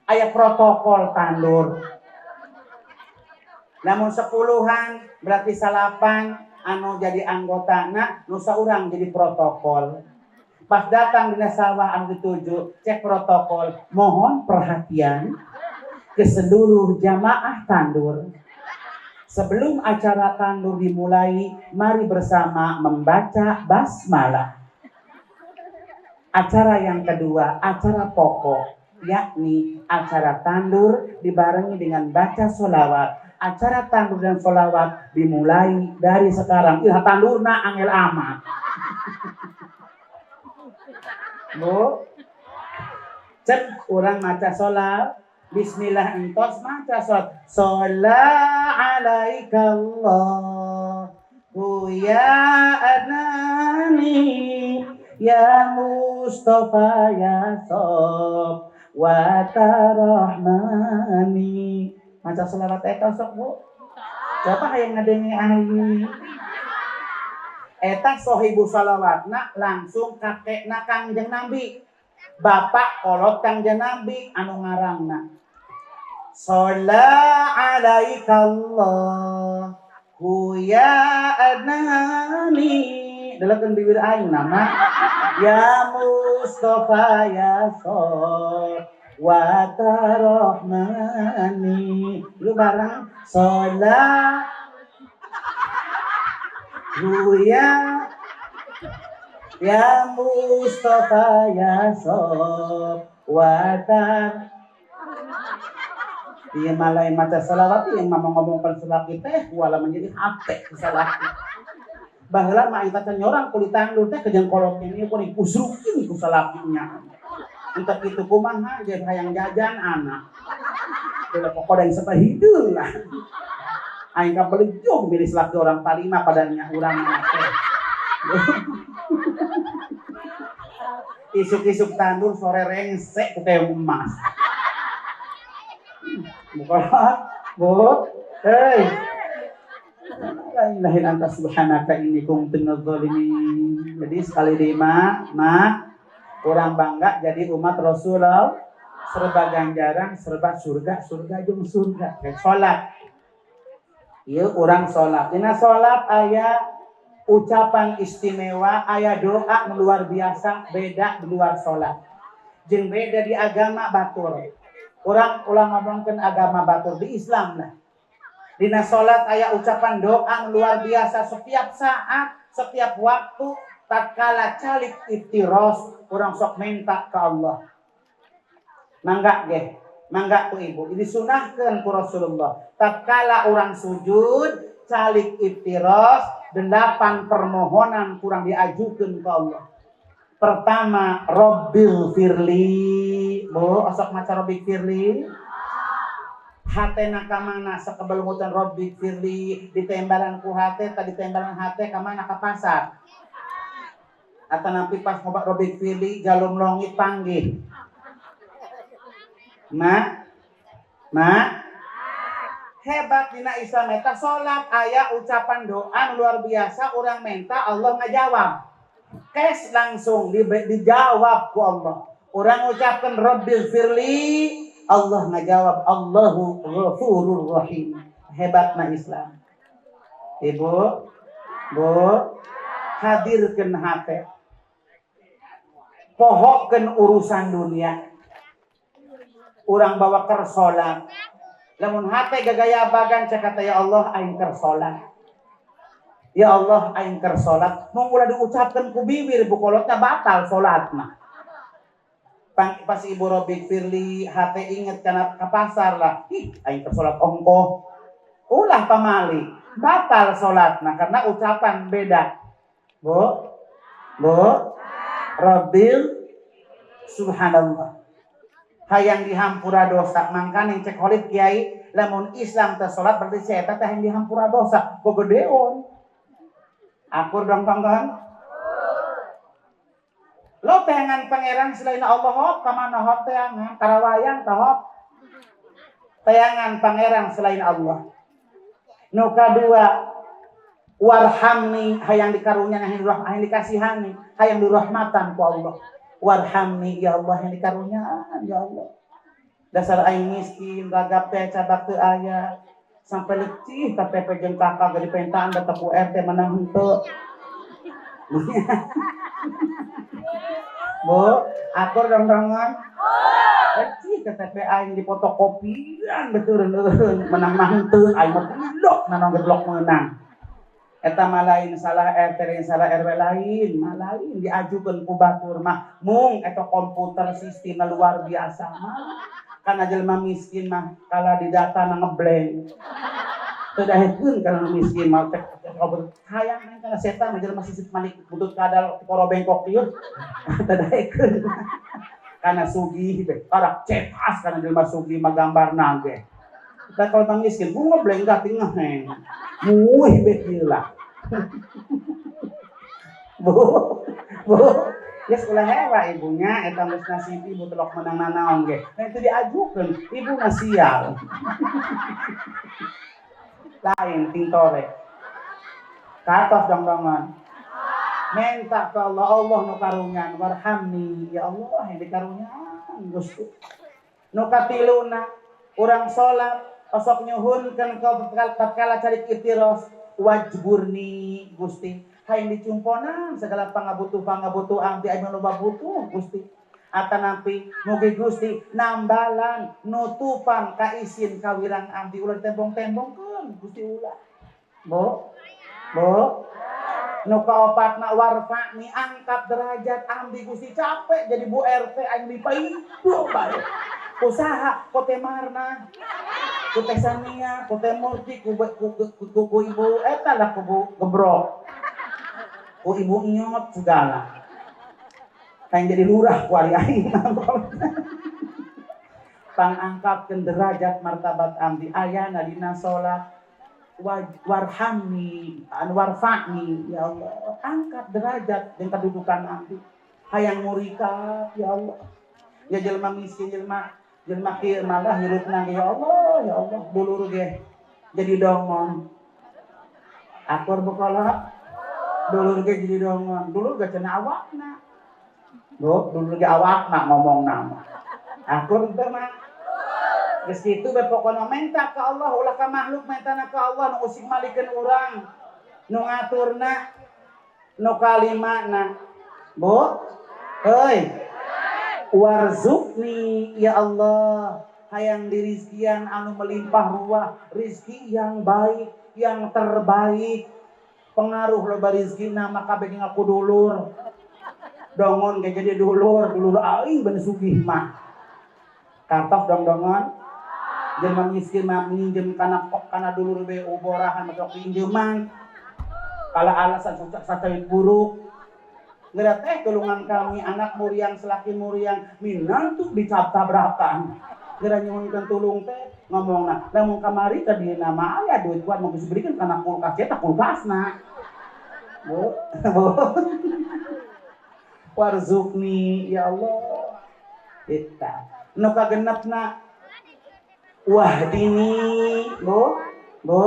aya protokol tandur. Lamun sepuluhan berarti salapan anu jadi anggotana, nu saurang jadi protokol. Pas datang dina sawah anu dituju, cek protokol, mohon perhatian ke seluruh jamaah tandur. Sebelum acara tandur dimulai, mari bersama membaca basmalah. Acara yang kedua, acara pokok, yakni acara tandur dibarengi dengan baca solawat. Acara tandur dan solawat dimulai dari sekarang. Ih, tandurna angel amat. Bu, cek urang maca sholat, bismillah entos maca sholat. Sholat alaika Allah, ya adnani, ya Mustafa ya Sob, wa tarahmani. Maca sholawat eta sok, Bu. Coba hayang ngadenge aing. Eta sohibu salawatna langsung kakekna Kangjeng Nabi. Bapak kolot Kangjeng Nabi anu ngarangna. Sholla alaika Allah ya adnani. Delekeun bibir aing nama. Ya Mustafa ya Sob wa tarahmani. Lu bareng sholla ya ya Mustafa ya Sob wa. Ieu mah lain maca selawat ieu mah ngomongkeun salaki teh wala menjadi hate salaki. Baheula mah aing teh nyorang kulit tandur teh kejeng kolot ini kuring kusrukin ku salakinya. Entek kitu kumaha jeung hayang jajan anak. Udah pokok dan sampai hideung lah. Aing kabelejong milih salaki orang palima padanya urang mah teh. Isuk-isuk tandur sore rengsek ku keong emas. Bukan, bu, hei. La ilaha illa anta subhanaka inni kuntu minadz zalimin. Jadi sekali di mak, orang bangga jadi umat Rasulullah, serba ganjaran, serba surga, surga jeung surga. Kayak salat. Ieu urang salat. Dina salat aya ucapan istimewa, aya doa luar biasa, beda di luar salat. Jeung beda di agama batur. Urang ulah ngomongkeun agama batur di Islam lah. Dina salat aya ucapan doa luar biasa setiap saat, setiap waktu, tatkala calik iftiros, urang sok minta ke Allah. Mangga geh, mangga ku ibu. Ini disunahkeun ku Rasulullah. Tatkala urang sujud, calik iftiros, 8 permohonan kurang diajukeun ke Allah. Pertama, Rabbil firli. Bu, osok maca Rabbil firli. Hatena ka mana sakebelungutan Rabbil firli, ditembalan ku hate, tadi tembalan hate ka mana ka pasar. Atau nanti pas ngobat Rabbil firli jalum longit panggih. Mak, mak, hebat dina Islam eta salat aya ucapan doa luar biasa orang minta Allah ngajawab. Kes langsung dijawab ku Allah. Orang ucapkan Rabbil firli, Allah ngajawab Allahu Ghafurur Rahim. Hebatna Islam. Ibu, bu, hadirkeun hate. Pohokkeun urusan dunia. Urang bawa keur salat. Lamun hate gagaya bagan cek kata ya Allah aing keur salat. Ya Allah aing keur salat. Mung ulah diucapkeun ku bibir bu kolotna batal salat mah. Pas ibu Robik Firli hate inget kana ka pasar lah. Ih aing keur salat ongkoh. Ulah pamali, batal salatna karena ucapan beda. Bu, bu, Rabbil subhanallah. Hayang dihampura dosa, mangkaning cek holid kiai, lamun Islam teh salat berarti si eta teh hayang dihampura dosa, gogedeon. Akur dong tonggon? Lo teangan pangeran selain Allah hop, kamana hop teangan, karawayan tah hop. Teangan pangeran selain Allah. Nu kadua, warhamni hayang dikarunya hayang dikasihani, hayang dirahmatan ku Allah. Warhamni ya Allah yang dikarunyaan ya Allah. Dasar aing miskin ragap teh cabak teu aya sampai letih KTP jeung kakak ge dipentaan da ku RT menang henteu. Bu, akur dong-dongan. Letih KTP aing dipotokopian beteureun menang mah henteu aing mah blok nanong geblok meunang. Eta mah lain salah RT lain salah RW lain, mah lain diajukeun ku batur mah mung eta komputer sistemna luar biasa mah. Kana jelema miskin mah kala di data na ngeblank. Teu daekeun kana nu miskin mah cek komputer hayang main kana setan mah jelema sisip manik butut kadal koro bengkok ieu. Teu daekeun. Kana sugih be karak cetas kana jelema sugih mah gambarna ge. Kita kalau bang miskin, bu ngeblank dah tinggal heng, muih bekilah. Bu, bu, ya sekolah hewa ibunya, eta geus nasib ibu telok menang nanaon ge. Nah itu diajukeun, ibu nasial. Lain tintore. Katos dong-dongan. Minta ke Allah, Allah nu karunyan, warhamni, ya Allah yang dikarunyan Gusti. Nu katiluna urang salat osok nyuhunkeun ka tatkala cari iftiros wajburni Gusti hayang dicumponan segala pangabutuh-pangabutuh abdi anu loba butuh Gusti atanapi mugi Gusti nambalan nutupan kaisin kawirang abdi ulah ditembong-tembongkeun Gusti ulah. Bu, bu, Nu kaopatna warfa'ni angkat derajat ambi Gusti capek jadi Bu RT aing dipaidu bae. Usaha ku teh Marna, ku teh Sania, ku teh Murti, ku ibu eta lah ku Bu Gebrok. Ku ibu Nyot segala. Hayang jadi lurah ku ari aing. Pangangkatkeun derajat martabat ambi ayana dina salat. Warhamni, warfa'ni, ya Allah, angkat derajat dan kedudukan ambi. Hayang murikat, ya Allah. Ya jelma miskin, jelma kieu malah hirupna ge, ya Allah, dulur ge jadi dongon. Akur bukola, dulur ge jadi dongon, dulur ge cenah awakna. Bu, dulur ge awakna ngomong nama. Akur teu mah. Geus kitu be pokona menta ka Allah ulah ka makhluk mentana ka Allah nu usik malikeun urang nu ngaturna nu kalimana. Bu, heuy. Warzuqni ya Allah, hayang dirizkian anu melimpah ruah, rizki yang baik, yang terbaik. Pengaruh loba rizkina maka kabeh ngaku dulur. Dongon ge jadi dulur, dulur aing ben sugih mah. Katok dong-dongon. Jelema miskin mah minjem kana dulur be uborahan masuk pinjeman. Kala alasan sacait buruk. Ngeurat teh tulungan kami anak muriang selaki muriang minantu dicap tabrakan. Geura nyuhunkeun tulung teh ngomongna, lamun kamari ka dieu mah aya duit kuat mun geus dibeureun kana kulkas eta kulkasna. Bu, bu. Warzuqni ya Allah. Eta nu kagenepna wahdini, Bu, Bu.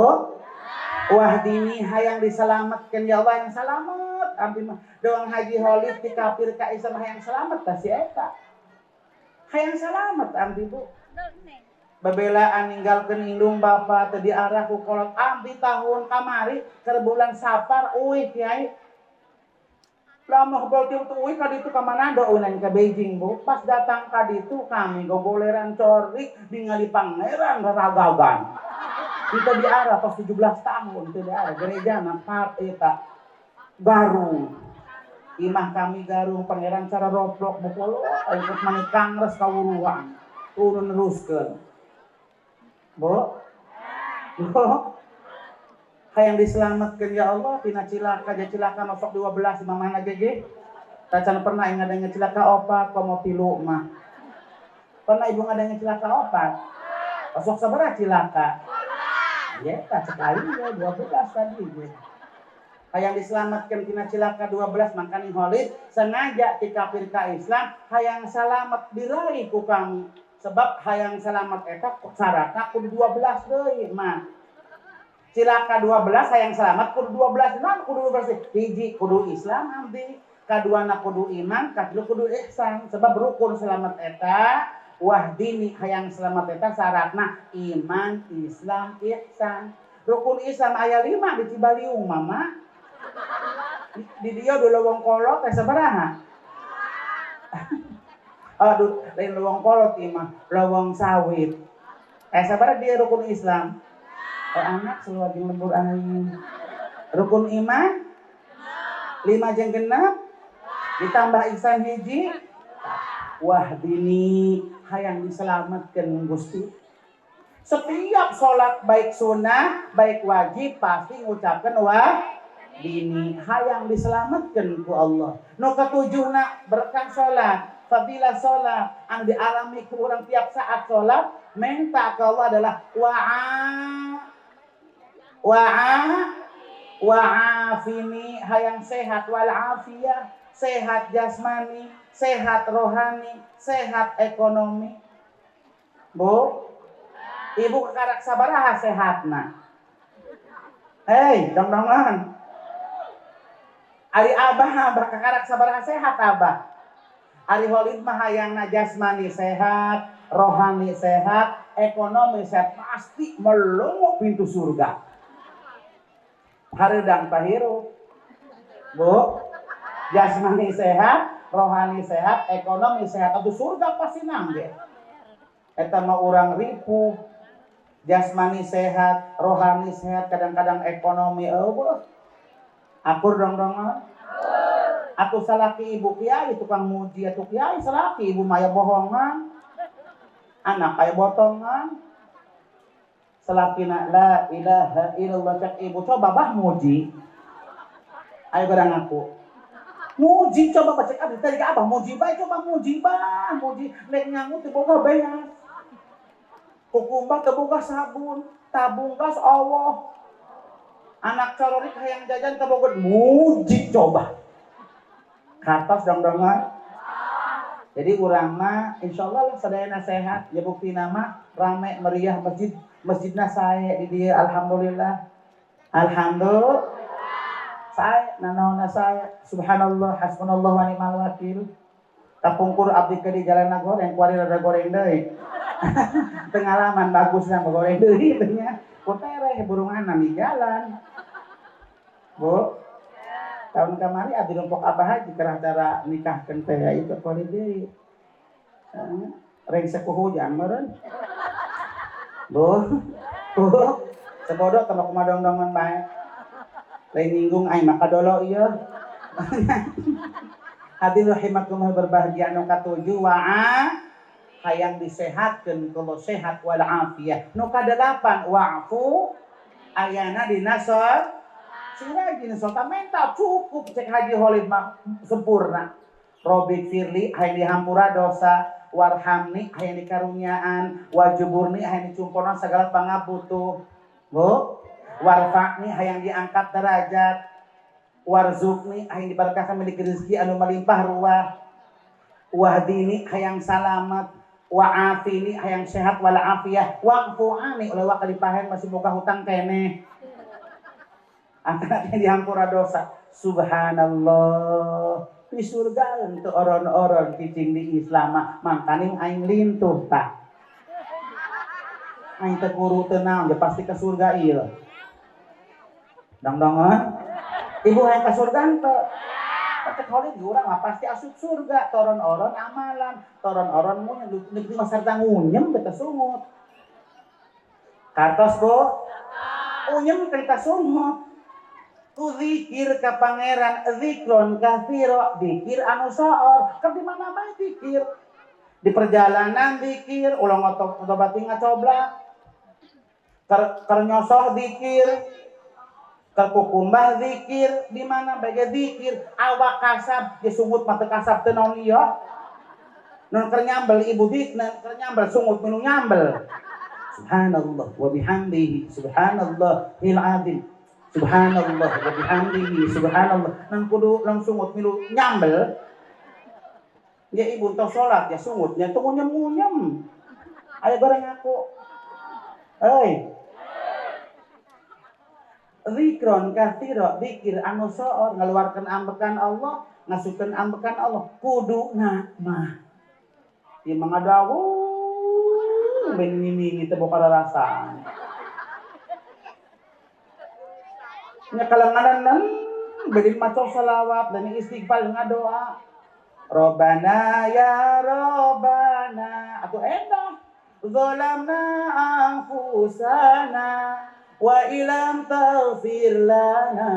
Wahdini hayang diselamatkeun ya Allah yang selamat. Abdi mah doang Haji Holid ti kafir ka Islam hayang selamat tah si eta. Hayang selamat abdi Bu. Bebelaan ninggalkeun indung bapa teu diarah ku kolot abdi tahun kamari keur bulan Safar euy kiai. Lama bol tieu teu euy ka ditu ka Manado euy ka Beijing Bu. Pas datang ka ditu kami gogoleran corik ningali pangeran raragagan. Itu diarah pas 17 tahun teu diarah gereja na eta Garung. Imah kami Garung pangeran cara roblok bukolo ikut maneh kangres kawuruan. Turun neruskeun. Bu. Bu. Hayang diselamatkeun ya Allah tina cilaka ja cilaka masuk 12 mamahna ge. Tacan pernah ingat ngadenge cilaka opat komo tilu mah. Pernah ibu ngadenge cilaka opat? Osok sabaraha cilaka? Ya, tak sekali ya 12 tadi ge. Hayang diselamatkan tina cilaka 12 makani Holid sengaja ti kafir ka Islam hayang salamet diraih ku kami sebab hayang salamet eta syaratna kudu 12 deui mah. Cilaka 12 hayang selamat kudu 12 naon kudu 12 hiji kudu Islam abdi kaduana kudu iman katilu kudu ihsan sebab rukun selamat eta wahdini hayang selamat eta syaratna iman Islam ihsan. Rukun Islam aya 5 di Cibaliung mama. Di dia di lowong kolot teh sabaraha? Aduh, lain lowong kolot ieu mah, lowong sawit. Sabaraha dia rukun Islam? Oh, anak selalu jeung lembur aing. Rukun iman 5 jeung genep ditambah ihsan hiji. Wahdini hayang diselamatkeun Gusti. Setiap salat baik sunnah baik wajib pasti ngucapkeun wah dini hayang diselamatkan ku Allah. Nu katujuhna berkah salat, fadilah salat anu dialami ku urang tiap saat salat, minta ke Allah adalah wa'afini hayang sehat wal afiyah, sehat jasmani, sehat rohani, sehat ekonomi. Bu, ibu kakarak sabaraha sehatna? Hei, dong-dongan. Ari abah abah kakarak sabaraha sehat abah. Ari Holid mah hayangna jasmani sehat, rohani sehat, ekonomi sehat, pasti melongo pintu surga. Hareudang tahirup. Bu, jasmani sehat, rohani sehat, ekonomi sehat, atau surga pasti nangge. Eta mah urang ripuh. Jasmani sehat, rohani sehat, kadang-kadang ekonomi eueuh. Akur dong dong. Atuh salaki ibu kiai tukang muji atuh kiai salaki ibu maya bohongan. Anak kaya botongan. Salakina la ilaha illallah cek ibu coba bah muji. Ayo barang aku. Muji coba baca abdi tadi ke abah muji bae coba muji bah muji nek nyangu teu boga beas. Kukumbah teu boga sabun, tabung gas Allah. Anak cororik hayang jajan teu boga muji coba. Katos dong-dongan. Jadi urang mah insyaallah lah sadayana sehat ya bukti nama rame meriah masjid masjidna sae di dieu alhamdulillah. Alhamdulillah. Sae nanaonna sae subhanallah hasbunallah wa ni'mal wakil. Kapungkur abdi ke di jalan goreng kuari rada goreng deui. Pengalaman bagusna goreng deui teh nya. Ku tereh burunganna di jalan. Bu. Tahun kamari abdi lompok abah haji kerah cara nikahkeun teh itu kuari deui. Rengse ku hujan meureun. Bu. Bu. Sebodoh teh kumaha dongdongan bae. Lain nyinggung aing maka dolo ieu. Hadirin rahimakumullah berbahagia anu katujuh wa'a hayang disehatkeun kulo sehat wal afiyah. Nu kadelapan wa'fu ayana dina sor sing rajin salat mental cukup cek Haji Holid mah sempurna. Robik firli hayang dihampura dosa, warhamni hayang dikaruniaan, wajuburni hayang dicumpona segala pangabutuh. Bu warfa'ni hayang diangkat derajat, warzukni hayang diberkahkan milik rezeki anu melimpah ruah, wahdini hayang salamat, wa'afini hayang sehat wal afiyah, wa'fu ani ulah waka dipahen masih boga hutang keneh. Anaknya dihampura dosa. Subhanallah. Di surga untuk oron-oron cicing di Islam mangkaning aing lintuh tah. Aing teu guru teu naon ge pasti ke surga ieu. Dong-dongan. Ibu hayang ka surga henteu? Cek Holid urang mah pasti asup surga, toron-oron amalan, toron-oron mun nu sarta ngunyem beta sungut. Kartos Bu? Unyem kita sungut. Ku zikir ka pangeran zikron katsiro, zikir anu saor, keur di mana bae zikir. Di perjalanan zikir, ulah ngotok bati ngacoblak. Keur nyosoh zikir, keur kukumbah zikir, di mana bae zikir, awak kasab disungut mah teu kasab teu naon ieu. Nun keur nyambel ibu dik, nun keur nyambel sungut minu nyambel. Subhanallah wa bihamdihi subhanallahil azim. Subhanallah wa bihamdihi subhanallah. Nang kudu langsung sungut milu nyambel. Ya ibu entos salat ya sungutnya teu ngunyem-ngunyem. Aya goreng aku. Euy. Zikron katsira, zikir anu saor ngaluarkeun ambekan Allah, ngasupkeun ambekan Allah. Kuduna mah. Ieu mah ngadawung ben nini teu boga rarasaan. Nya kalanganan bari maca selawat dan istighfar ngadoa. Robbana ya Robbana atuh endah zalamna anfusana wa ilam taghfir lana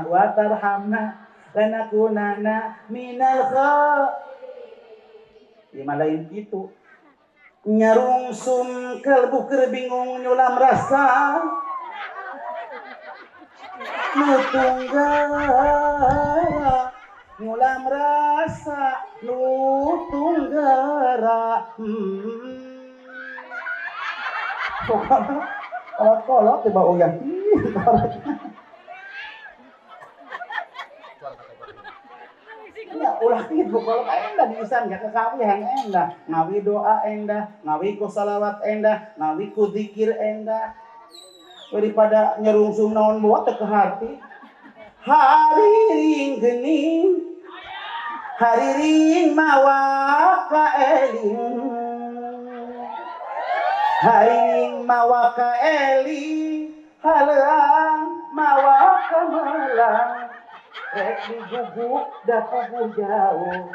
wa tarhamna lanakunanna minal khasirin. Ya malain kitu nyarungsum kalbu keur bingung nyulam rasa nu tunggara nyulam rasa nu tunggara. Pokoknya kolot-kolot tiba uyah. Ya ulah kitu kolot endah diisan ya kekawihan endah, ngawi doa endah, ngawi ku salawat endah, ngawi ku zikir endah. Daripada nyerungsum naon buat teu hati. Hariring geuning, hariring mawa kaeling, hariring mawa kaeling, halang mawa kamelang. Rek diguguk da puguh jauh,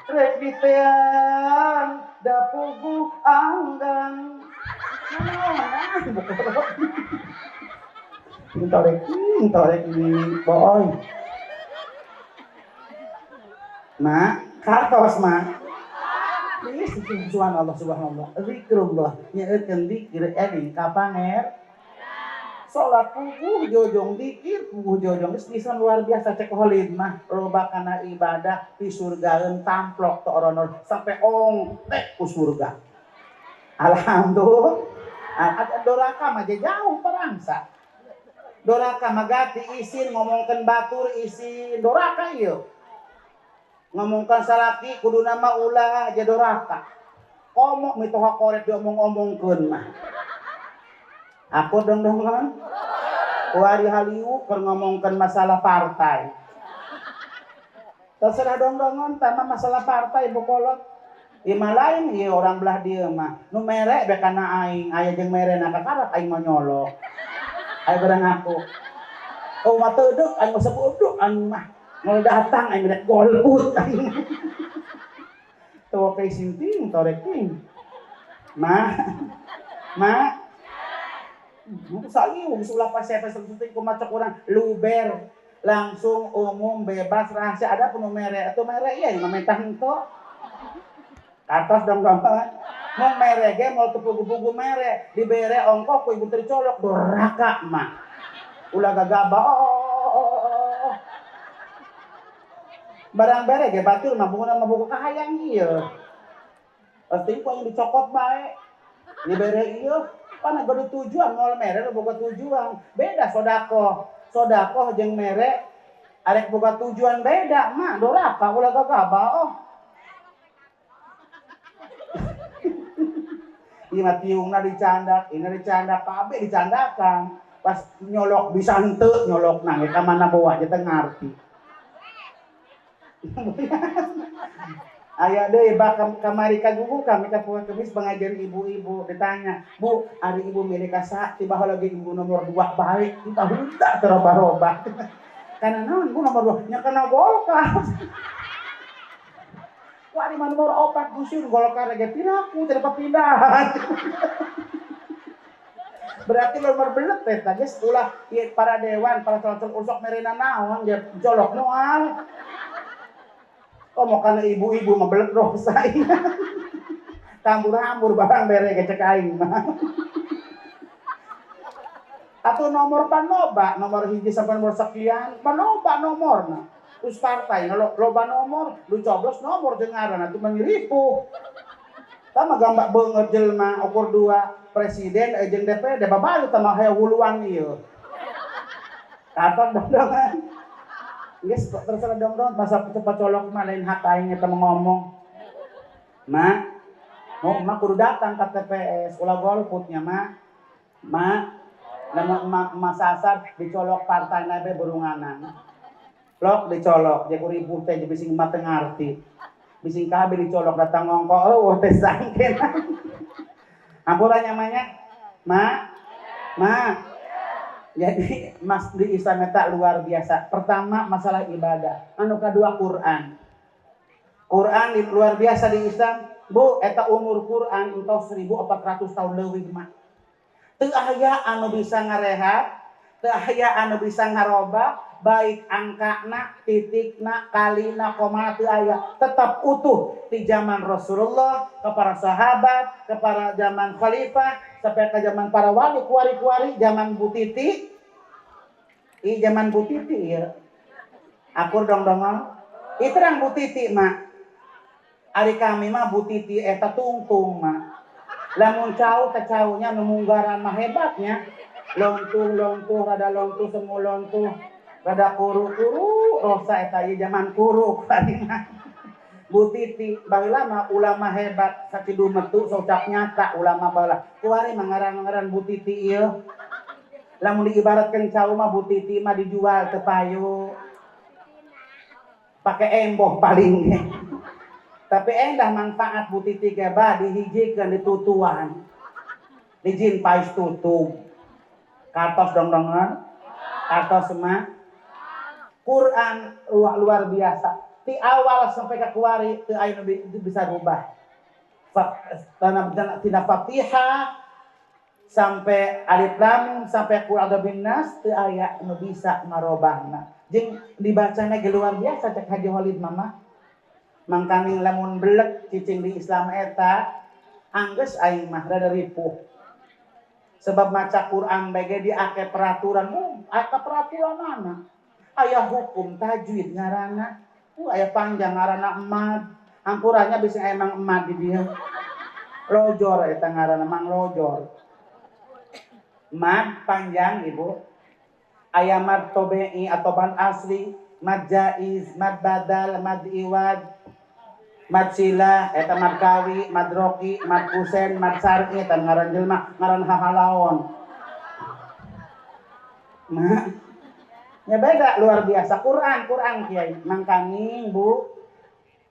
rek diteang da puguh anggang. Ting torek ini boy. Mak, kartos mak. Ini subhanallah subhanallah. Zikrullah nyaeutkeun zikir eling ka panger. Salat puguh jojong, dikir puguh jojong, geus pisan luar biasa cek Khalid mah loba kana ibadah di surgaeun tamplok to oronor sampai ongtek ku surga. Alhamdulillah. Ada doraka mah jauh perangsa. Doraka mah gati isin ngomongkeun batur isin doraka ieu. Ngomongkeun salaki kuduna mah ulah aja doraka. Komo mitoha korek diomong-omongkeun mah. Aku dong dong kan. Kuari haliu keur ngomongkeun masalah partai. Terserah dong dongon tama masalah partai bokolot. Ima lain ieu orang belah dieu mah. Nu mere be kana aing, aya jeung mere na kakarak aing mah nyolok. Ayo barang aku. Oh mah teudeuh aing mah sebuduk aing mah. Mau datang aing rek golput aing. Tuh kayak sinting torek ting. Ma. Ma. Sayu ulah pas saya penting kumaha cek urang luber langsung umum bebas rahasia ada pun mere atau mere iya yang minta henteu. Atas dong dong. Mau mere ge mau teu pugu-pugu mere dibere ongkok ku ibu teu dicolok doraka mah. Ulah gagabah. Oh. Barang bere ge batur mah bunguna mah buku kahayang ieu. Pasti ku yang dicokot bae. Dibere ieu pan gaduh tujuan moal mere boga tujuan. Beda sodakoh. Sodakoh jeung mere arek boga tujuan beda mah doraka ulah gagabah oh. Ieu mah tiungna dicandak, ini dicandak, kabeh dicandakan. Pas nyolok bisa henteu nyolokna ge ka mana bawa aja teu ngarti. Aya deui bah kamari kagugu kami ka poe Kemis pengajian ibu-ibu ditanya, "Bu, ari ibu milih ka saha ti baheula ge ibu nomor 2 bae, kita henteu teu robah-robah." Kana naon Bu nomor 2? Nya kana Golkar. Wah, di mana nomor 4 gusur Golkar ge piraku teu dapat pindahan. Berarti nomor belet teh geus ulah ieu para dewan, para calon usok merena naon ge jolok moal. Oh mau kana ibu-ibu mah belet rosa ieu. Tambur-ambur barang bere ge cek aing mah. Atau nomor panoba, nomor hiji sampai nomor sekian, panoba nomorna. Terus partai loba nomor, lu coblos nomor jeung ngaranna atuh mah ngiripuh. Tama gambar beungeut jelema ukur 2 presiden jeung DPD babalu tama hayang wuluan ieu. Katon dong-dongan. Geus terserah dong-dong masa cepat colok mah lain hak aing eta ngomong. Mak, mau emak kudu datang ke TPS, ulah golputnya mak. Mak, lamun emak emak sasar dicolok partai nabe burunganan. Lok dicolok, jago ribuh teh bising emak teu ngarti. Bising kabeh dicolok datang ngongko eueuh teh sangkeun. Hampura nya mah nya. Mak, mak. Jadi mas di Islam eta luar biasa. Pertama masalah ibadah, anu kadua Quran. Quran di, luar biasa di Islam. Bu, eta umur Quran entos 1400 tahun leuwih mah. Teu aya anu bisa ngarehat, teu aya anu bisa ngarobah, baik angkana, titikna, kalina, koma teu aya, tetap utuh di zaman Rasulullah, ke para sahabat, ke para zaman khalifah, sampai ke zaman para wali, kuari-kuari, zaman Bu Titi. Ih zaman Bu Titi ya. Akur dong dongol. Ih terang Bu Titi mak. Ari kami mah Bu Titi eta tungtung mak. Lamun cau teh caunya nu munggaran mah hebatnya. Lontuh lontuh rada lontuh semu lontuh. Rada kuru-kuru rosa eta ieu zaman kuru kuari mah. Bu Titi baheula mah ulama hebat sakitu metu socap nyata ulama baheula. Kuari mah ngaran-ngaran Bu Titi ieu. Lamun diibaratkeun cau mah Bu Titi mah dijual teu payu. Pake emboh paling ge. Tapi endah manfaat Bu Titi ge bah dihijikeun ditutuan. Dijin pais tutup. Kartos dong-dongan. Kartos mah. Quran luar biasa. Ti awal sampai ke kuari teu aya nu bisa rubah. Tina Fatihah Sampai alif lam mim sampai qul a'udzu binnas teu aya nu bisa ngarobahna. Jeung dibacana ge luar biasa cek Haji Holid mama. Mangkaning lamun belek cicing di Islam eta anggeus aing mah rada ripuh. Sebab maca Quran bae ge diake peraturan, aya peraturanana. Aya hukum tajwid ngaranna, aya panjang ngaranna emad. Hampuranya bisa emang emad di dia. Lojor eta ngaranna mang lojor. Mad panjang ibu. Aya mad tobi'i atau mad asli, mad jaiz, mad badal, mad iwad, mad sila, eta mad kawi, mad roki, mad kusen, mad sar'i, eta ngaran jelema, ngaran hahalaon. Nah, ya beda luar biasa Quran, Quran kiai mangkaning Bu.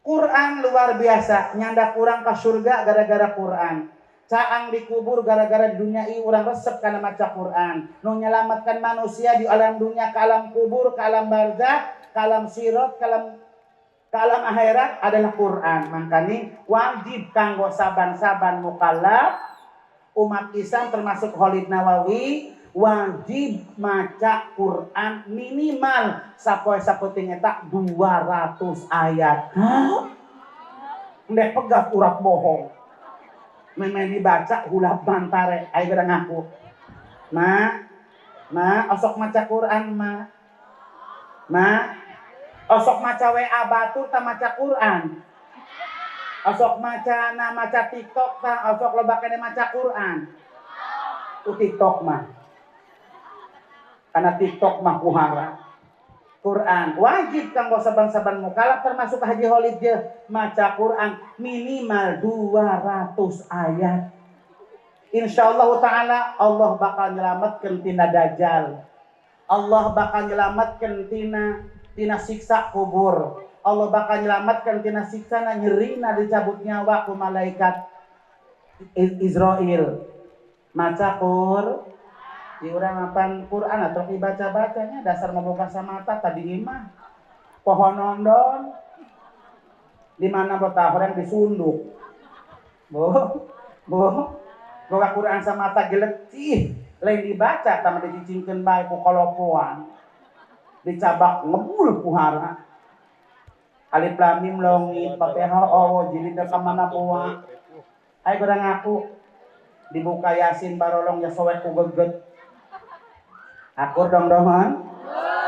Quran luar biasa, nyandak urang ka surga gara-gara Quran. Caang dikubur gara-gara dunia ieu urang resep kana maca Quran. Nu nyelamatkan manusia di alam dunia ke alam kubur, ke alam barzah, ke alam sirat, ke alam akhirat adalah Quran. Makanya wajib kanggo saban-saban mukallaf umat Islam termasuk Khalid Nawawi wajib maca Quran minimal sapoe sapenting eta 200 ayat. Hah? Ndek pegat urat bohong. Memang dibaca hulap bantare, ayo kada ngaku. Ma, ma, osok maca Quran ma. Ma, osok maca WA batur ta maca Quran. Osok maca na maca TikTok ta osok loba kene maca Quran. Ku TikTok mah. Karena TikTok mah kuhara. Quran wajib kanggo saban-saban mukallaf termasuk Haji Holid je maca Quran minimal 200 ayat. Insyaallah taala Allah bakal nyelametkeun tina dajjal. Allah bakal nyelametkeun tina siksa kubur. Allah bakal nyelametkeun tina siksana nyerina dicabut nyawa ku malaikat Israel. Maca Quran di urang apan Quran atau dibaca-bacanya dasar membuka mata tadi imah pohon nondon di mana betah orang disunduk bu bu boga Quran sama mata geletih lain dibaca tama dicicingkeun bae ku kolopoan dicabak ngebul kuhara alif lam mim longit fatihah oh jilid ka mana buah ayo kurang ngaku dibuka Yasin barolong ya sowek ku geget. Akur dong dongan?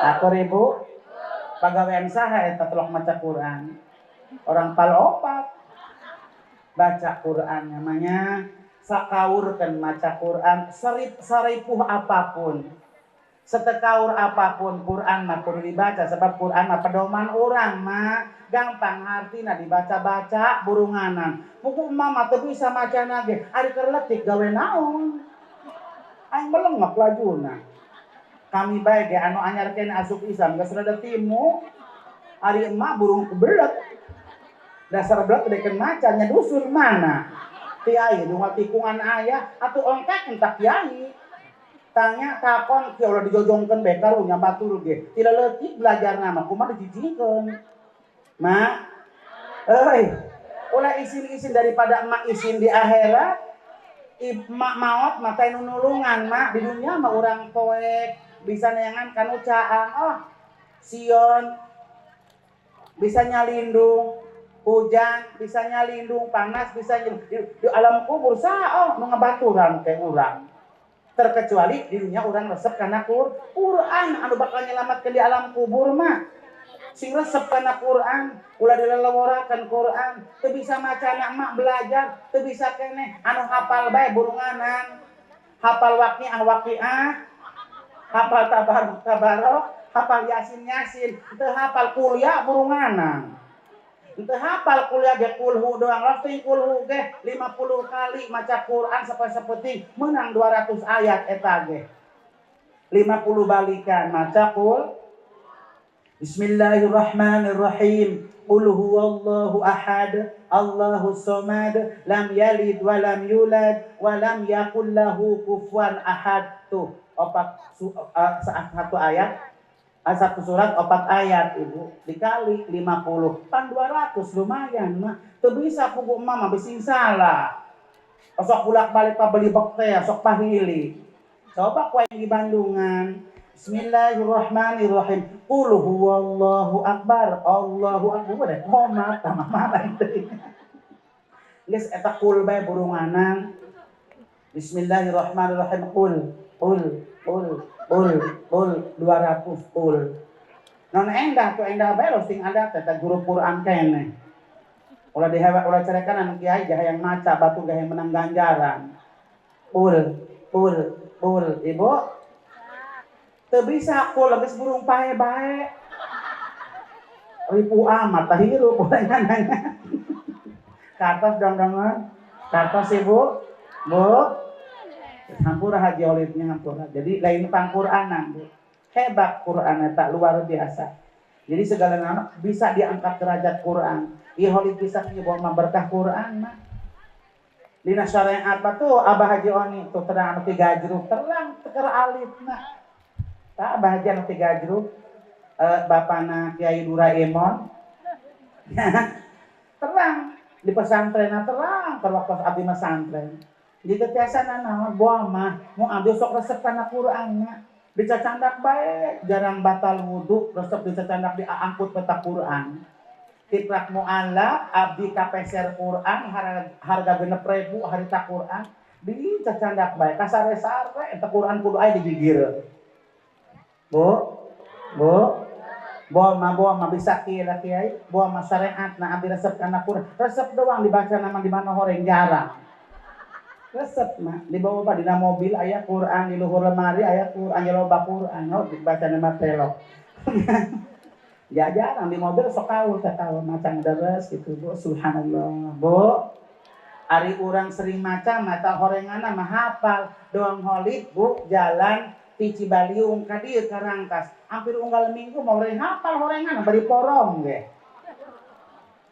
Akur ibu? Pagawean saha eta telok maca Quran? Orang palopat baca Quran namanya sakaurkeun maca Quran seripuh apapun. Setekaur apapun Quran mah kudu dibaca sebab Quran mah pedoman urang mah gampang hartina dibaca-baca burunganan. Buku emak mah teu bisa macana ge, ari keur leutik gawe naon? Aing melengak lajuna. Kami bae ge anu anyar kene asup Islam geus rada timu. Ari emak burung belet. Dasar belet dekeun maca nya dusun mana? Kiai dunga tikungan aya atuh ongkek entak kiai. Tanya takon ki ulah dijojongkeun bae karunya batur ge. Tidak leutik belajarna mah kumaha dicicingkeun. Ma, euy, ulah isin-isin daripada emak isin di akhirat. Emak maot mah teh nu nulungan mak di dunia mah urang poek bisa neangan kanu caang oh sion bisa nyalindung hujan bisa nyalindung panas bisa di alam kubur saha oh nu ngabaturan teh urang terkecuali di dunia urang resep kana Quran anu bakal nyelamatkeun di alam kubur mah sing resep kana Quran ulah dileleworakeun Quran teu bisa macana emak belajar teu bisa keneh anu hafal bae burunganan hafal waqiah waqiah hafal tabarok tabarok hafal yasin yasin teu hafal kuliah burunganan teu hafal kuliah ge kulhu doang lafting kulhu ge 50 kali maca Quran sapoe-sapeting menang 200 ayat eta ge 50 balikan maca kul. Bismillahirrahmanirrahim. Qul huwallahu ahad, Allahu samad, lam yalid wa lam yulad wa lam yakul lahu kufuwan ahad. Tuh, opat satu ayat, satu surat opat ayat ibu dikali 50 pan 200 lumayan mah. Teu bisa pugu mama bising salah. Sok bolak-balik pabeli bekte sok pahili. Coba ku aing di Bandungan. Bismillahirrahmanirrahim. Qul huwallahu akbar. Allahu akbar. Udah komat sama mama itu. Geus eta kul bae burunganan. Bismillahirrahmanirrahim. Qul qul qul qul qul 200 qul. Non endah tuh endah bae lo sing ada teh guru Quran keneh. Ulah dihewa ulah carekan anu kiai jaha yang maca batu gah yang menang ganjaran. Qul qul qul ibu teu bisa qul geus burung pae bae. Ripu amat tah hirup nanya. Kartos dong-dongan. Kartos ibu. Bu. Hampura haji olitnya hampura. Jadi lain pang Qur'anan, Bu. Hebat Qur'an eta luar biasa. Jadi segala nama bisa diangkat derajat Quran. Ieu holid bisa nyebawa berkah Quran mah. Dina syariat apa tuh Abah Haji Oni tuh terang anu tiga jeruk terang teker alitna. Tah Abah Haji anu tiga jeruk bapana Kiai Doraemon. Terang di pesantren terang keur waktu abdi mah santren. Jadi tiasa nanaon boa mah mau abdi sok resep kana Qur'anna. Dicacandak bae jarang batal wudu resep dicacandak diangkut peta Quran. Tiprak mualaf abdi kapeser Quran harga 6.000 harita Quran dicacandak bae kasare-sare eta Quran kudu aya digigir. Bu Bu boa mah bisa kieu lah kiai boa mah syariatna abdi resep kana Quran resep doang dibaca nama di mana horeng jarang. Resep mah dibawa mah dina mobil aya Quran di luhur lemari aya Quran aya loba Quran oh dibaca nama telok. Ya jarang di mobil sok kaul teh kaul macang deres gitu Bu subhanallah Bu. Ari urang sering maca mata horenganna mah hafal doang holid Bu jalan ti Cibaliung ka dieu ka Rangkas hampir unggal minggu mah urang hafal horengan bari porong ge.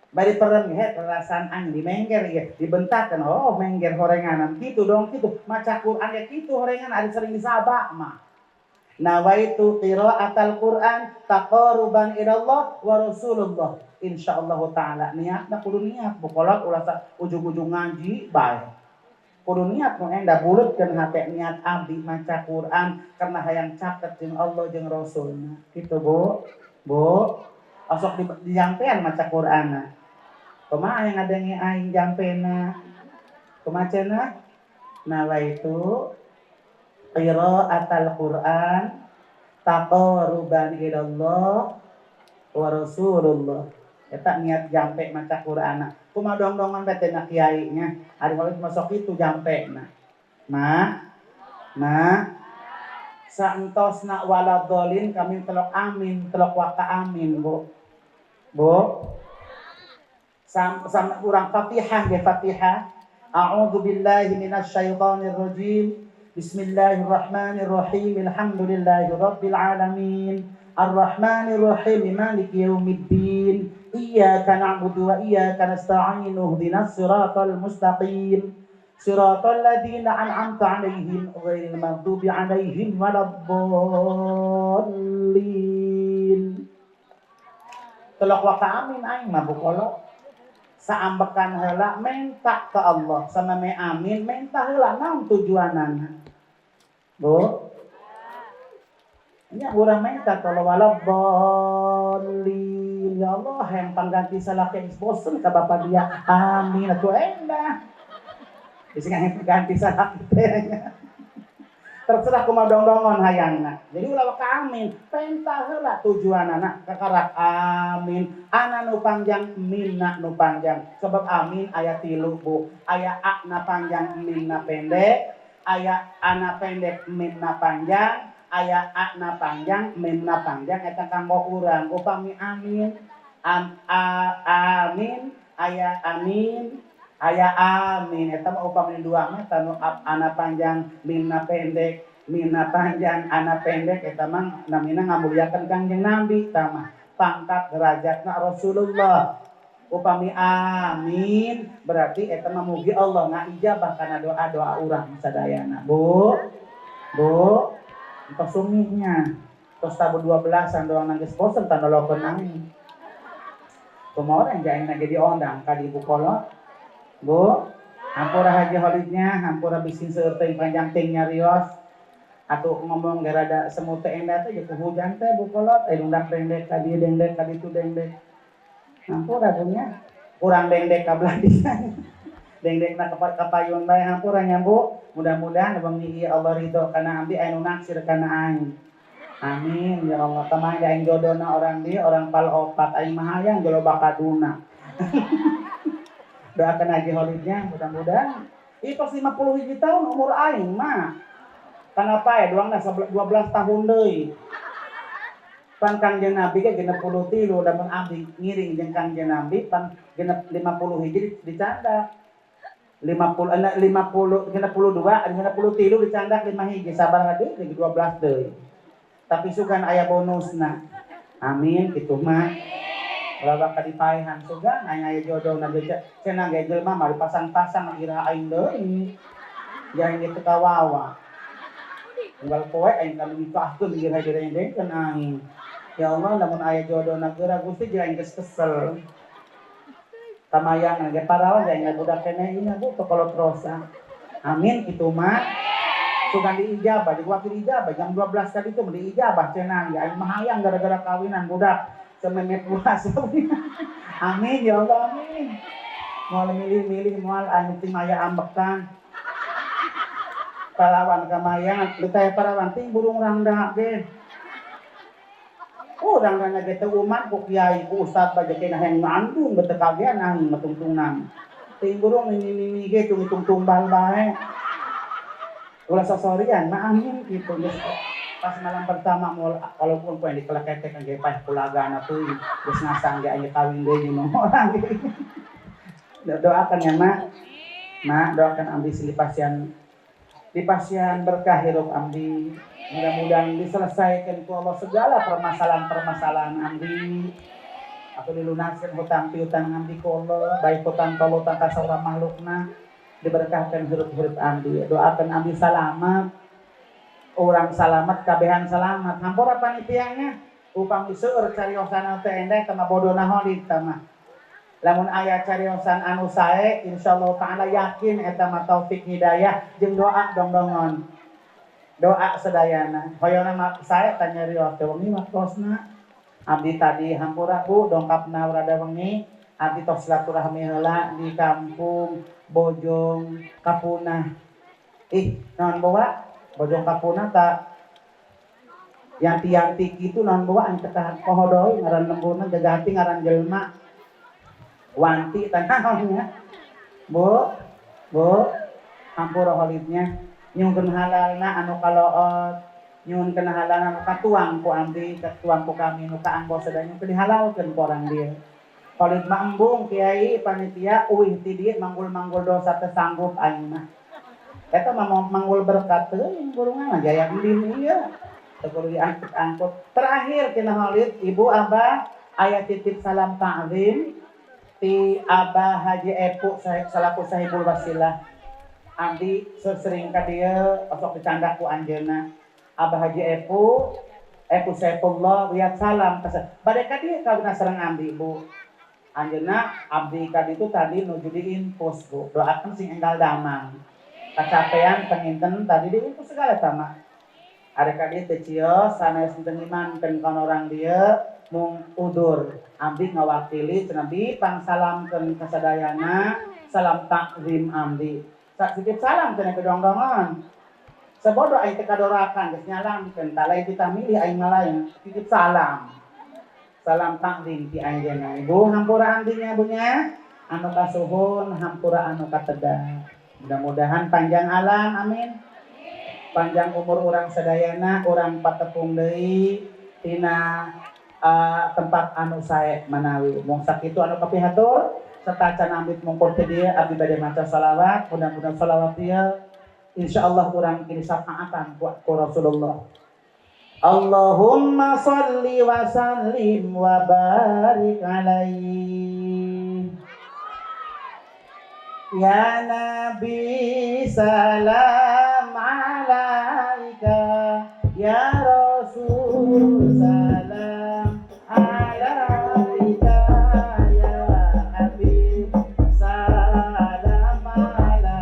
Bari perem ge perasaan aing di mengger ge dibentakkeun oh mengger horenganan kitu dong kitu maca Quran ge kitu horengan ari sering disabak mah. Nawaitu qiraatal Quran taqarruban ilallah wa rasulullah insyaallah taala niatna kudu niat bukolot ulah ujug-ujug ngaji bae. Kudu niat nu endah buleutkeun hate niat abdi maca Quran karena hayang caket jeung Allah jeung Rasulna kitu Bu. Bu osok dijampean maca Quranna. Kumaha yang ngadenge aing jampena? Kumaha cenah? Nawaitu qiraatal Quran taqarruban ilallah wa rasulullah. Eta niat jampe maca Quranna. Kumaha dong-dongan bae teh kiai nya. Ari holid masuk itu jampena. Ma ma saentosna waladhdallin kami telok amin, telok waka amin, Bu. Bu sam urang Fatihah ge Fatihah. A'udzu billahi minasyaitonir rajim. Bismillahirrahmanirrahim. Alhamdulillahi rabbil alamin. Arrahmanirrahim. Maliki yaumiddin. Iyyaka na'budu wa iyyaka nasta'in. Ihdinas siratal mustaqim. Siratal ladzina an'amta 'alaihim ghairil maghdubi 'alaihim waladdallin. Telok waka amin aing mah bukolok. Saambekan heula menta ke Allah sama me amin menta heula naon tujuanana. Bu. Nya urang menta kalau waladdallin ya Allah yang pangganti salaki geus bosen ka bapa dia. Amin atuh endah. Geus yang pangganti salaki teh nya. Terserah kumaha dongdongon hayangna. Jadi ulah ka amin, penta heula tujuanana kakarak amin. Ana nu panjang, minna nu panjang. Sebab amin aya 3 Bu. Aya a na panjang, minna pendek, aya ana pendek, minna panjang, aya a na panjang, minna panjang eta kanggo urang. Upami amin, am a amin, aya amin. Aya amin eta mah upami dua mah tanu ana panjang minna pendek minna panjang ana pendek eta mah namina ngamuliakeun Kangjeng Nabi tah mah pangkat derajatna Rasulullah. Upami amin berarti eta mah mugi Allah ngaijabah kana doa-doa urang sadayana. Bu Bu entos suminya tos tabu 12-an doang nangis bosen tanolokeun aing. Kumaha urang jaengna ge diondang ka di ibu kolot. Bu, Hampura Haji Holidnya, hampura bisin seueur teuing panjang teuing nyarios. Atuh ngomong ge rada semut teh endah teh ku hujan teh bukolot, aya dengdak dengdek ka dieu dengdek ka ditu dengdek. Hampura punya kurang dengdek ka belah dieu. Dengdekna kapayun bae hampura nya Bu. Mudah-mudahan wengi ieu Allah ridho kana abdi aya nu naksir kana aing. Amin ya Allah. Kamari aing jodona orang dieu orang pal opat aing mah hayang joloba kaduna. Doakan Haji Holidnya mudah-mudahan. Ih tos 50 hiji tahun umur aing mah. Kenapa ya doangna 12 tahun deui. Pan Kangjeng Nabi ge 63 lamun abdi ngiring jeung Kangjeng Nabi pan genep 50 hiji dicandak. 50 50 62 63 dicandak 5 hiji sabar deui 12 deui. Tapi sugan aya bonusna. Amin kitu mah. Ulah bakal dipaehan sugan aya aya jodohna ge cenah ge jelema mah dipasang-pasang iraha aing deui. Jangan gitu kawawa. Unggal poe aing kanu nikahkeun iraha direndengkeun aing. Ya Allah lamun aya jodohna geura Gusti jeung aing geus kesel. Tamayang ge parawan aing budak keneh ieu Bu kolot rosa. Amin kitu mah. Sugan diijabah, di waktu diijabah jam 12 tadi itu diijabah cenah ya aing mah hayang gara-gara kawinan budak sememet puas. Amin ya Allah amin. Moal milih-milih moal anu teu maya ambekan. Parawan kamayang, ditaya parawan ting burung rangda ge. Oh rangda ge teu uman ku kiai ku ustad bae ge hayang ngandung bete kagean aing matungtungnan. Ting burung mimi-mimi ge tungtung tumbal bae. Ulah sosorian mah amin kitu geus. Pas malam pertama mul walaupun poe dikeleketek ge paeh kulagana teuing geus ngasang ge aya kawin deui jeung orang. Doakan ya Mak. Mak doakan abdi silih pasian dipasihan berkah hirup abdi. Mudah-mudahan diselesaikan ku Allah segala permasalahan-permasalahan abdi. Atau dilunaskan hutang piutang abdi ku Allah, baik hutang tolotang ka saurang makhlukna, diberkahkan hirup-hirup abdi. Doakan abdi salamat. Orang salamat kabehan salamat. Hampura panitianya upami seueur cariosan teh endeh teh mah bodona holid teh mah. Lamun aya cariosan anu sae insyaallah taala yakin eta mah taufik hidayah jeung doa dongdongon. Doa sadayana. Hoyongna mah sae teh nyarios teh wengi waktosna. Abdi tadi hampura Bu dongkapna rada wengi abdi tos silaturahmi heula di kampung Bojong Kapunah. Ih naon bawa? Bojong Kapunah tak yanti-yanti kitu naon bawa anu teh poho deui ngaran lemburna jaga hati ngaran jelema. Wanti teh naon nya. Bu, Bu, hampura holidnya nyungkeun halalna anu kaloot, nyungkeun halalna anu katuang ku abdi, katuang ku kami nu kaanggo sadaya nyungkeun dihalalkeun ku orang dieu. Holid mah embung kiai panitia uih ti dieu manggul-manggul dosa teh sanggup aing mah. Eta mah manggul berkat teuing burungan jaya endin ieu. Teu kudu diangkut-angkut. Terakhir tina Holid, Ibu Abah aya titip salam ta'zim ti Abah Haji Epu salaku sahibul wasilah. Abdi sering ka dieu osok dicandak ku anjeunna. Abah Haji Epu, Epu Saifullah wiat salam bade ka dieu kawina sareng abdi Bu. Anjeunna abdi ka ditu tadi nuju diinfus Bu. Doakeun sing enggal damang. Kacapean panginten tadi diinfus segala tama. Ada ka dieu teu cios sanes teu ngimankeun kana orang dieu mung udur. Abdi ngawakili cenah bi pangsalamkeun ka sadayana salam takzim abdi. Sakitip salam cenah kedongdongan. Sabodo aing teh kadorakan geus nyalamkeun tah lain kita milih aing mah lain titip salam. Salam takzim ti anjeunna. Ibu hampura abdinya Bu nya. Anu kasuhun hampura anu kateda. Mudah-mudahan panjang alam amin. Panjang umur urang sadayana urang patepung deui tina tempat anu sae manawi. Mung sakitu anu kapihatur satacan ambit mungkur teh dieu abdi bade maca salawat, mudah-mudahan salawat ieu insyaallah urang kini syafaatan ku Rasulullah. Allahumma shalli wa sallim wa barik alaihi. Ya Nabi salam alaika, ya Rasul salam alaika, ya Habib salam alaika.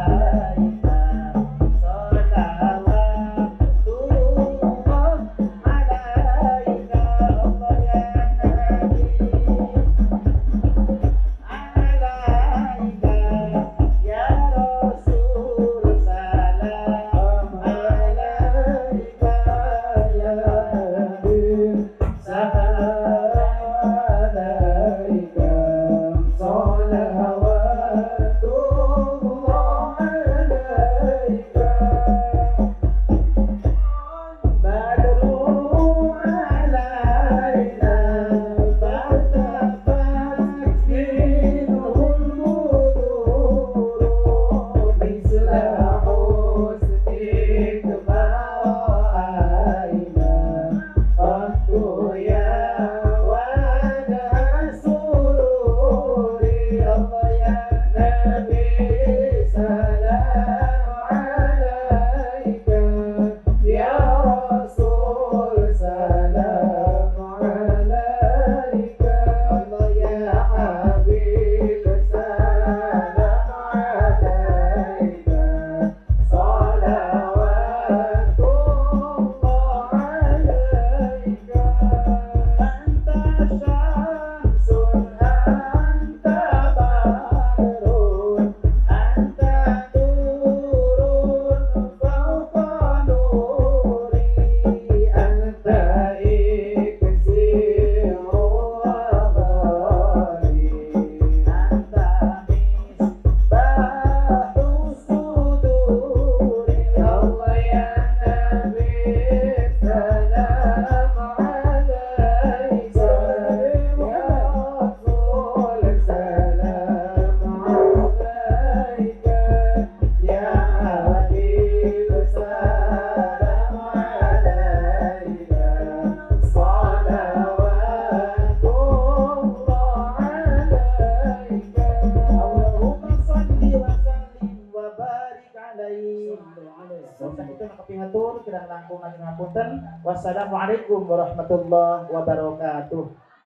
Wassalamualaikum warahmatullahi wabarakatuh.